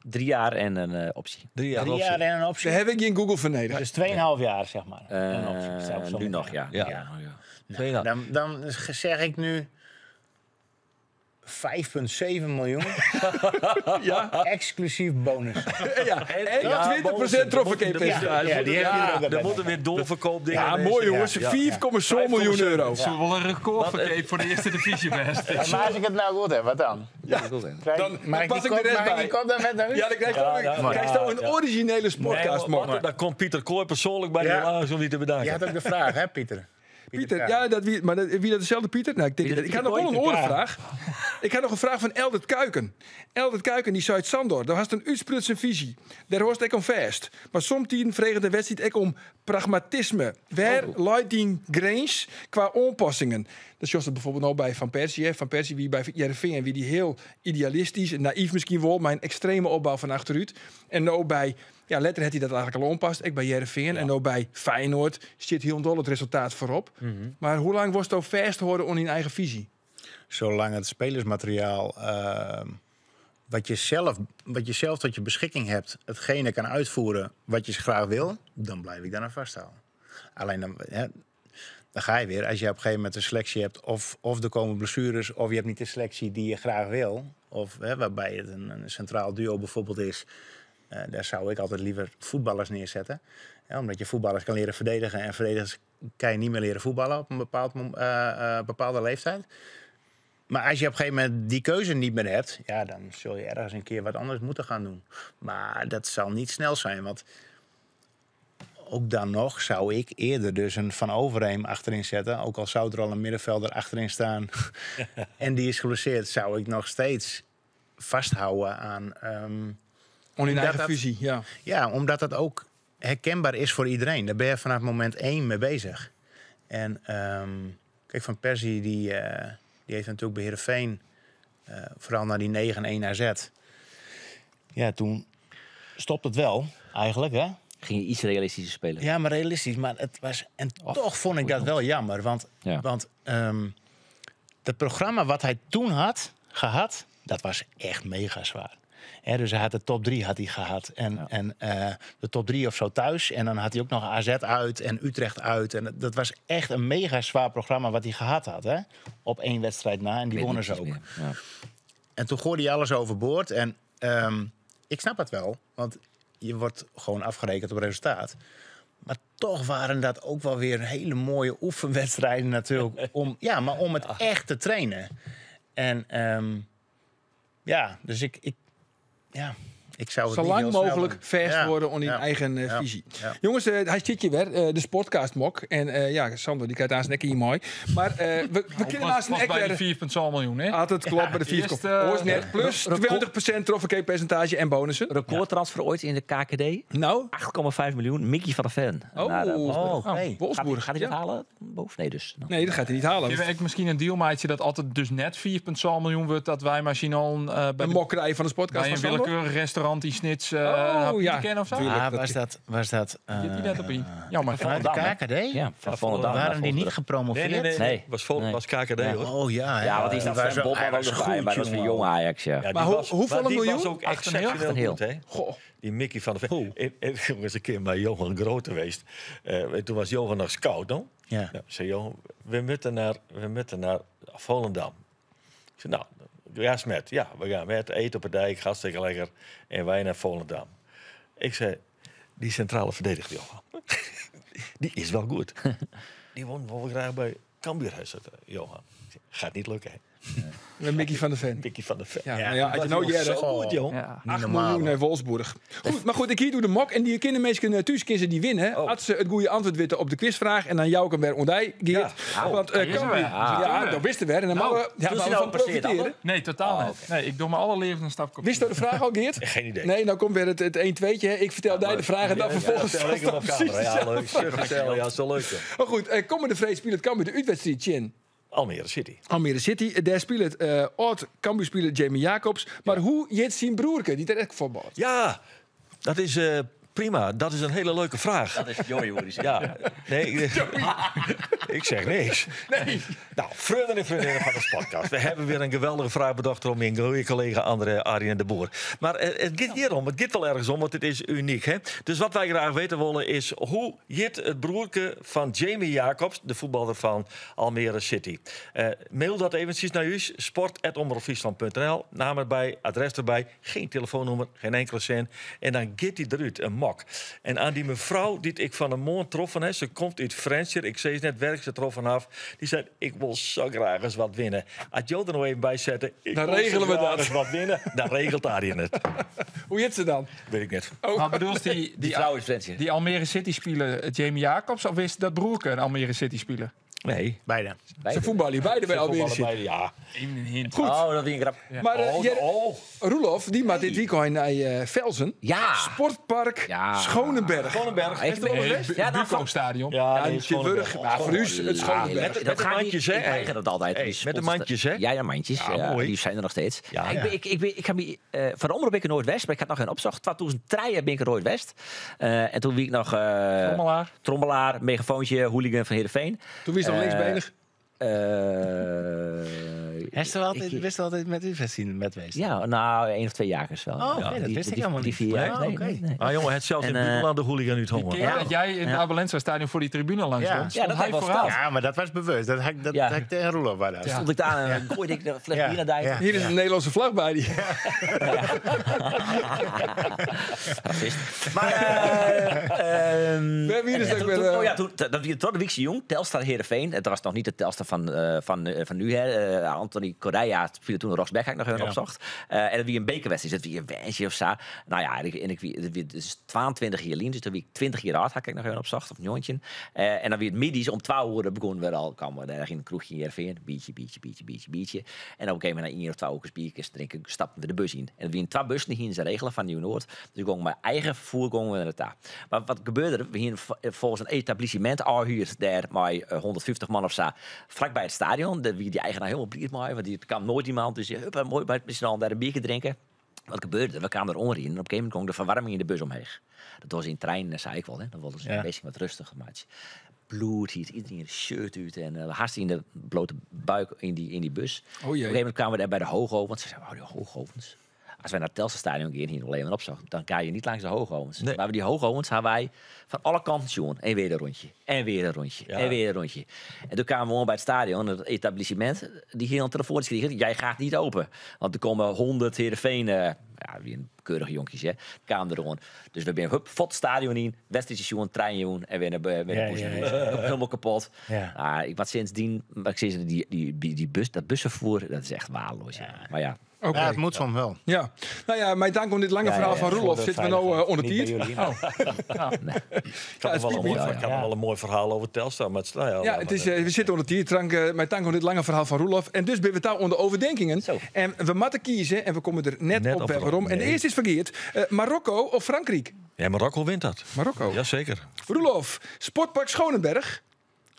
3 jaar en een optie. Drie jaar Drie optie. jaar en een optie. Daar heb ik geen Google voor nodig. Dus 2,5 jaar, zeg maar. Een optie, zou ik zo Nu nog, zeggen. ja. Ja. ja. Tweeënhalf. Dan, dan zeg ik nu 5,7 miljoen. Ja. Exclusief bonus. Ja. En Ja, 20% bonussen. trofferkepercentage. Ja, die heb je er ook Er bij. moeten weer doorverkoopdingen. Ja, in mooi zitten. jongens. Ja. 4,7 miljoen euro. Zullen we wel een record verkeerd voor de eerste divisie best. Ja, maar als ik het nou goed heb, wat dan? Ja. Krijg, Dan- mag dan ik pas die ik de kop- rest mag ik bij. die kop dan met naar huis? Ja, dan krijg je Ja, ja, krijg je ja, een ja. originele Nee, sportcast, maar man. wat- Daar komt Pieter Kooi persoonlijk bij Ja. de langs om die te bedanken. Je had ook de vraag, hè, Pieter? Pieter, K. ja, dat, wie, maar dat, wie dat dezelfde Pieter? Nou, ik, denk, Pieter- ik had nog wel een Pieter K. orenvraag. Ik had nog een vraag van Eldert Kuiken. Eldert Kuiken, die zei het Sandor. Daar was een uitsprutse visie. Daar hoort ik om vast. Maar soms vregen de wedstrijd ik om pragmatisme. Waar leidt die grens qua aanpassingen? Dat zoals het bijvoorbeeld nou bij Van Persie. Hè. Van Persie wie bij Heerenveen en wie die heel idealistisch en naïef misschien wel, maar een extreme opbouw van achteruit. En nou bij, ja, letter had hij dat eigenlijk al aanpast. Ik bij Heerenveen en nou bij Feyenoord zit heel dol het resultaat voorop. Maar hoe lang was het ook vast horen om in eigen visie? Zolang het spelersmateriaal wat je zelf tot je beschikking hebt, hetgene kan uitvoeren wat je graag wil, dan blijf ik daar aan vasthouden. Alleen dan, hè, dan ga je weer. Als je op een gegeven moment een selectie hebt, of er komen blessures, of je hebt niet de selectie die je graag wil, of hè, waarbij het een centraal duo bijvoorbeeld is. Daar zou ik altijd liever voetballers neerzetten. Hè, omdat je voetballers kan leren verdedigen. En verdedigers kan je niet meer leren voetballen op een bepaalde leeftijd. Maar als je op een gegeven moment die keuze niet meer hebt, ja, dan zul je ergens een keer wat anders moeten gaan doen. Maar dat zal niet snel zijn, want ook dan nog zou ik eerder dus een Van Overheem achterin zetten. Ook al zou er al een middenvelder achterin staan en die is geblesseerd, zou ik nog steeds vasthouden aan... Om in Omdat eigen dat- visie, ja. Ja, omdat dat ook herkenbaar is voor iedereen. Daar ben je vanaf moment één mee bezig. En kijk, Van Persie, die heeft natuurlijk bij Heerenveen... vooral naar die 9-1 AZ. Ja, toen stopt het wel, eigenlijk, hè? Ging je iets realistischer spelen? Ja, maar realistisch. Maar het was, en toch vond ik dat wel jammer. Want, want het programma wat hij toen had gehad, dat was echt mega zwaar. Hè, dus hij had de top 3 had hij gehad. En de top 3 of zo thuis. En dan had hij ook nog AZ uit en Utrecht uit. En dat was echt een mega zwaar programma wat hij gehad had. Hè? Op één wedstrijd na. En die Weet wonnen niet ze ook. precies meer. Ja. En toen gooide hij alles overboord. En ik snap het wel, want je wordt gewoon afgerekend op resultaat. Maar toch waren dat ook wel weer hele mooie oefenwedstrijden natuurlijk. Maar om het echt te trainen. En ja, dus ik, ja, ik zou het Zo niet lang heel snel mogelijk doen. vers worden om in eigen visie. Jongens, hij zit hier weer, de sportcast mok. En ja, Sander, die kijkt aan zijn nek hier mooi. Maar we kunnen naast Was zijn bij nek die weer... 4,2 miljoen, hè? Altijd klopt bij de 4 Eerst, Hoors net, plus 20% trofee-percentage en bonussen. Recordtransfer ooit in de KKD. Nou? 8,5 miljoen. Mickey van der Ven. Oh, Naar, Wolfsburg. Oh, oké. Wolfsburg. Gaat hij dat ja. halen? Boven? Nee, dus. Nee, dat gaat hij niet halen. Geef ik misschien een dealmaatje dat altijd dus net 4,2 miljoen wordt... dat wij misschien al bij, Een mok krijgen van de sportcast bij van een Sander. willekeurig restaurant die Snits Oh, ja. kennen of zo. Tuurlijk, Ah, dat- was dat... Was dat Zit die net op in? Jammer. Vanuit de KKD? Ja, van Volendam. Waren die niet Nee, gepromoveerd? nee, nee. Nee. Was, was KKD, Ja. hoor. Oh ja, hè. Ja, want die staat was Sven wel- Botman hij ook was nog bij. goed, Maar dat was weer jongen. jong Ajax, ja. Ja, die Maar hoeveel maar die miljoen? was ook exceptioneel Acht en goed, hè? Goh. Die Mickey van der Ven. En jongens, een keer bij Johan Grote geweest. En toen was Johan nog scout, no? Ja. Nou, zei Johan, we moeten naar Volendam. Ik zei, nou, ja, Smet. Ja, we gaan met eten op de dijk, hartstikke lekker. En wij naar Volendam. Ik zei, die centrale verdediger, Johan, die is wel goed. Die won wel graag bij Cambuur, hij zegt, Johan, gaat niet lukken, hè. Met Mickey van der Ven. Mickey van der Ven. Ja, nou ja, had je nou Dat was jaren. zo goed, jong. Ja. 8 miljoen naar Wolfsburg. Goed, maar goed, ik hier doe de mok. En die kindermeisjes thuis kunnen die winnen. Oh. Als ze het goede antwoord weten op de quizvraag. En dan jou ik hem weer ontdij, Geert. Ja. Want Hij is er Cambuur- weer. Ja, dat wisten we. En dan mogen we, ja, Toen maar ze we nou van passeert, profiteren. Anne? Nee, totaal niet. Nee, ik doe mijn allerleven een stap op. Wist je de vraag al, Geert? Geen idee. Nee, nou komt weer het 1-2'tje. hè. Ik vertel daar de vraag en dan vervolgens... Stel ik hem op precies camera. Ja, dezelfde leuk. vraag. Vertel, ja, zo leuk. joh. Maar goed, komende vrees speelt het Cambuur de uitwedstrijd Chin. Almere City. Almere City, daar speelt het oud Cambuur-speler Jamie Jacobs. Maar hoe jit zijn broerke, die terecht voetbalt? Ja, dat is prima. Dat is een hele leuke vraag. Dat is Joey, hoor. Die zegt. Ja, nee, ik zeg niks. Nee. Nou, vrienden en vriendinnen van de podcast. We hebben weer een geweldige vraag bedacht door mijn goede collega André Arjen de Boer. Maar het gaat hier om, het gaat wel ergens om, want het is uniek. Hè? Dus wat wij graag weten willen is hoe jit het broerke van Jamie Jacobs, de voetballer van Almere City. Mail dat eventjes naar u, sport.omroepfriesland.nl. Naam erbij, adres erbij, geen telefoonnummer, geen enkele cent. En dan gaat hij eruit, een mok. En aan die mevrouw die ik van de morgen troffen heb, ze komt uit Frensjer, ik zei het net, werk ze troffen af. Die zei, ik wil zo graag eens wat winnen. Als Jo er nog even bij zetten, ik Dan wil zo regelen we graag dat. eens wat winnen, dan regelt Arjen het. Hoe jit ze dan? Weet ik net. Maar bedoel je die, Die die, vrouw is Frensje. die Almere City speler Jamie Jacobs of is dat broerke een Almere City speler? Nee. Beide. Ze voetballen hier beide bij Almere City. Beide, ja. Even een hint. Goed. Oh, dat vind ik grap. Maar Oh, oh. Roelof, die maakt dit weekend naar Velsen. Ja. Sportpark Ja. Schonenberg. Schonenberg. Ik ben- Nee, Ja, nou, Buco Stadion. Ja, Ja, nee, Tilburg. Schonenberg. Maar voor u is het Schonenberg. Ja, Met dat de gaat niet. mandjes, hè? Ik weiger dat altijd. Hey, Die met de sponsors- mandjes, hè? Ja, ja, mandjes. Ja, Ja, mooi. Die zijn er nog steeds. Ja. Ik, ben, ik, ik, ben, ik ga me, van de omroep ben ik in Noordwest, maar ik had nog geen opzocht. 2003 ben ik in Noordwest. En toen wie ik nog... Trommelaar. Trommelaar, megafoontje, hooligan van Heerenveen. Toen wist nog linksbenig. Wist je altijd, wist je altijd met u zien met wezen? Ja, nou, 1 of 2 jagers wel. Oh, oké, dat wist ik helemaal Die niet. 4 jaar. Nee? Nee, Oh, oké. nee, nee. Ah jongen, het zelfs in En, het buitenland de hooligan uit Die honger. keer dat jij in het Abelensa Stadion voor die tribune langs Ja. stond, Ja, dat hij heb ik wel vooraan. verteld. Ja, maar dat was bewust. Dat had ik, dat Ja. had ik tegen Roelof bij dat. Stond ik daar en gooide ik de fles Ja. bier naar dijk. Ja. Hier is een Nederlandse vlag bij die. Racist. Maar, We hebben hier dus en ook toen- weer, oh ja, toen, dat, dat, tot de Wiekse Jong, Telstar Heerenveen. Het was nog niet de Telstar van nu. Hè. Anthony Correa viel toen Rosberg had ik nog even opzocht. En dat wie een bekerwedstrijd, dat wie een wensje of zo. Nou ja, en ik, en ik, wie- dat wie- dus 22 jaar lien, dus dat wie ik 20 jaar oud had ik nog even opzocht, of een jontje. En dan wie het middags om 12 uur begonnen we al, kwamen we daar in een kroegje in Heerenveen. Biertje, biertje, biertje, biertje, biertje. En op een gegeven moment na 1 of 2 uur biertjes drinken, stapten we de bus in. En wie in 2 bussen hier in zijn regelen van Nieuw-Noord. Dus ik ging mijn eigen vervoer gingen we naar daar. Maar wat gebeurde er? We hier volgens een etablissement afhuurd daar met 150 man of zo, vlakbij het stadion. Daar wie die eigenaar helemaal blij mee, want die kwam nooit iemand. Dus hup, mooi bij het z'n allen daar een biertje drinken. Wat gebeurde er? We kwamen eronder in en op een gegeven moment kwam de verwarming in de bus omheen. Dat was in trein, dat zei ik wel. Hè? Dan wilden ze een beetje wat rustiger. Maar het bloed hier, iedereen een shirt uit en haast in de blote buik in die bus. Oh jee. Op een gegeven moment kwamen we daar bij de Hoogovens. Ze zeiden, oh, die Hoogovens. Als wij naar het Telstar Stadion gaan, hier nog even op zo, dan ga je niet langs de Hoogovens. Nee. Maar die Hoogovens hebben wij van alle kanten jongen. En weer een rondje. En weer een rondje. Ja. En weer een rondje. En toen kwamen we gewoon bij het stadion, het etablissement, die ging een telefoon kregen. Jij gaat niet open. Want er komen 100 Heerenveen, ja, wie een keurige jonkjes, hè, kwamen er gewoon. Dus we zijn hup, vot het stadion in, wedstrijdje jongen, trein jongen, en weer naar weer naar Ja, Poes. ja, ja. Helemaal kapot. Ja. Ah, ik was sindsdien, maar ik zeg, die bus, dat busvervoer, dat is echt waardeloos. Ja. Maar ja, Oké. Ja, het moet soms wel. Ja. Nou ja, mijn dank om dit lange Ja, verhaal ja, van Roelof Voor de zitten we nou veiligheid. onder Niet bij tiert. jullie, maar- Ik had nog wel een mooi, ik had nog wel een mooi verhaal over Telstar. Maar het, nou ja, Ja, laat het maar is, we zitten onder tier. Trank, mijn dank om dit lange verhaal van Roelof. En dus ben we daar onder overdenkingen. Zo. En we moeten kiezen en we komen er net, Net op op bij waarom. En de nee. eerste is verkeerd. Marokko of Frankrijk? Ja, Marokko wint dat. Marokko. Jazeker. Roelof, Sportpark Schonenberg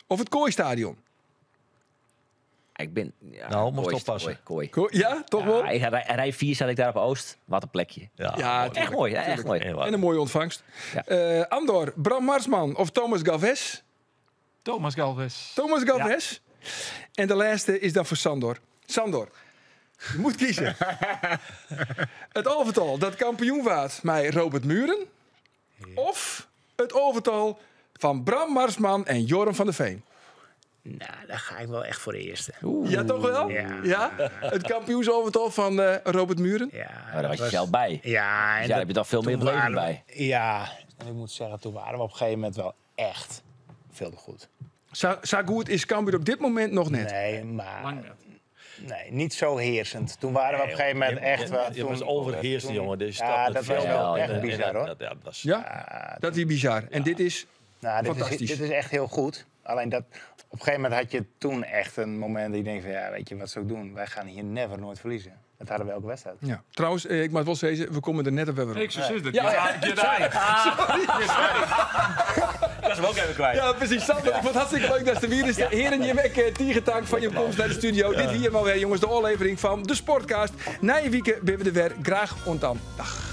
of het Kooistadion? ik ben... Ja, Nou, moest kooi, oppassen. Kooi, kooi. Ja, toch wel? Ja, ik, rij 4 zat ik daar op Oost. Wat een plekje. Ja, Ja, mooi. Echt mooi, ja, echt mooi. En waar. En een mooie ontvangst. Ja. Andor, Bram Marsman of Thomas Galvez? Thomas Galvez. Thomas Galvez. En de laatste is dan voor Sandor. Sandor, je moet kiezen. Het overtal dat kampioen waard met Robert Muren. Of het overtal van Bram Marsman en Joram van der Veen. Nou, daar ga ik wel echt voor de eerste. Ja, toch wel? Ja. Het kampioensovertal van Robert Muren. Ja, Maar daar was je zelf bij. Ja, en Dus daar heb je toch veel meer toen beleving waren we- bij. Ja, en ik moet zeggen, toen waren we op een gegeven moment wel echt veel te goed. Sa, sa goed is Cambuur op dit momint noch net. Nee, maar... Nee, niet zo heersend. Toen waren we op een gegeven moment echt wel... Je was toen- overheersen, toen- jongen. Deze Ja, stap het dat was veld wel in echt en- en bizar, dat- hoor. Dat, ja, dat was, Ja, dat is bizar. En dit is Nou, dit is, fantastisch. dit is echt heel goed. Alleen dat, op een gegeven moment had je toen echt een moment dat je denkt van... Ja, weet je, wat zou ik doen? Wij gaan hier never nooit verliezen. Dat hadden we elke wedstrijd. Ja. Trouwens, ik moet wel zeggen, we komen er net op weer op. Ik zo zit het. Ja, Ja, ja. Ik was hem ook even kwijt. Ja, precies. Sander, ik vond het hartstikke leuk dat ze hier is. Heren, je mek Tiegentank van je komst naar de studio. Dit hier maar weer, jongens, de aflevering van de Sportcast. Na je weekend ben we er weer. Graag ont dan. Dag.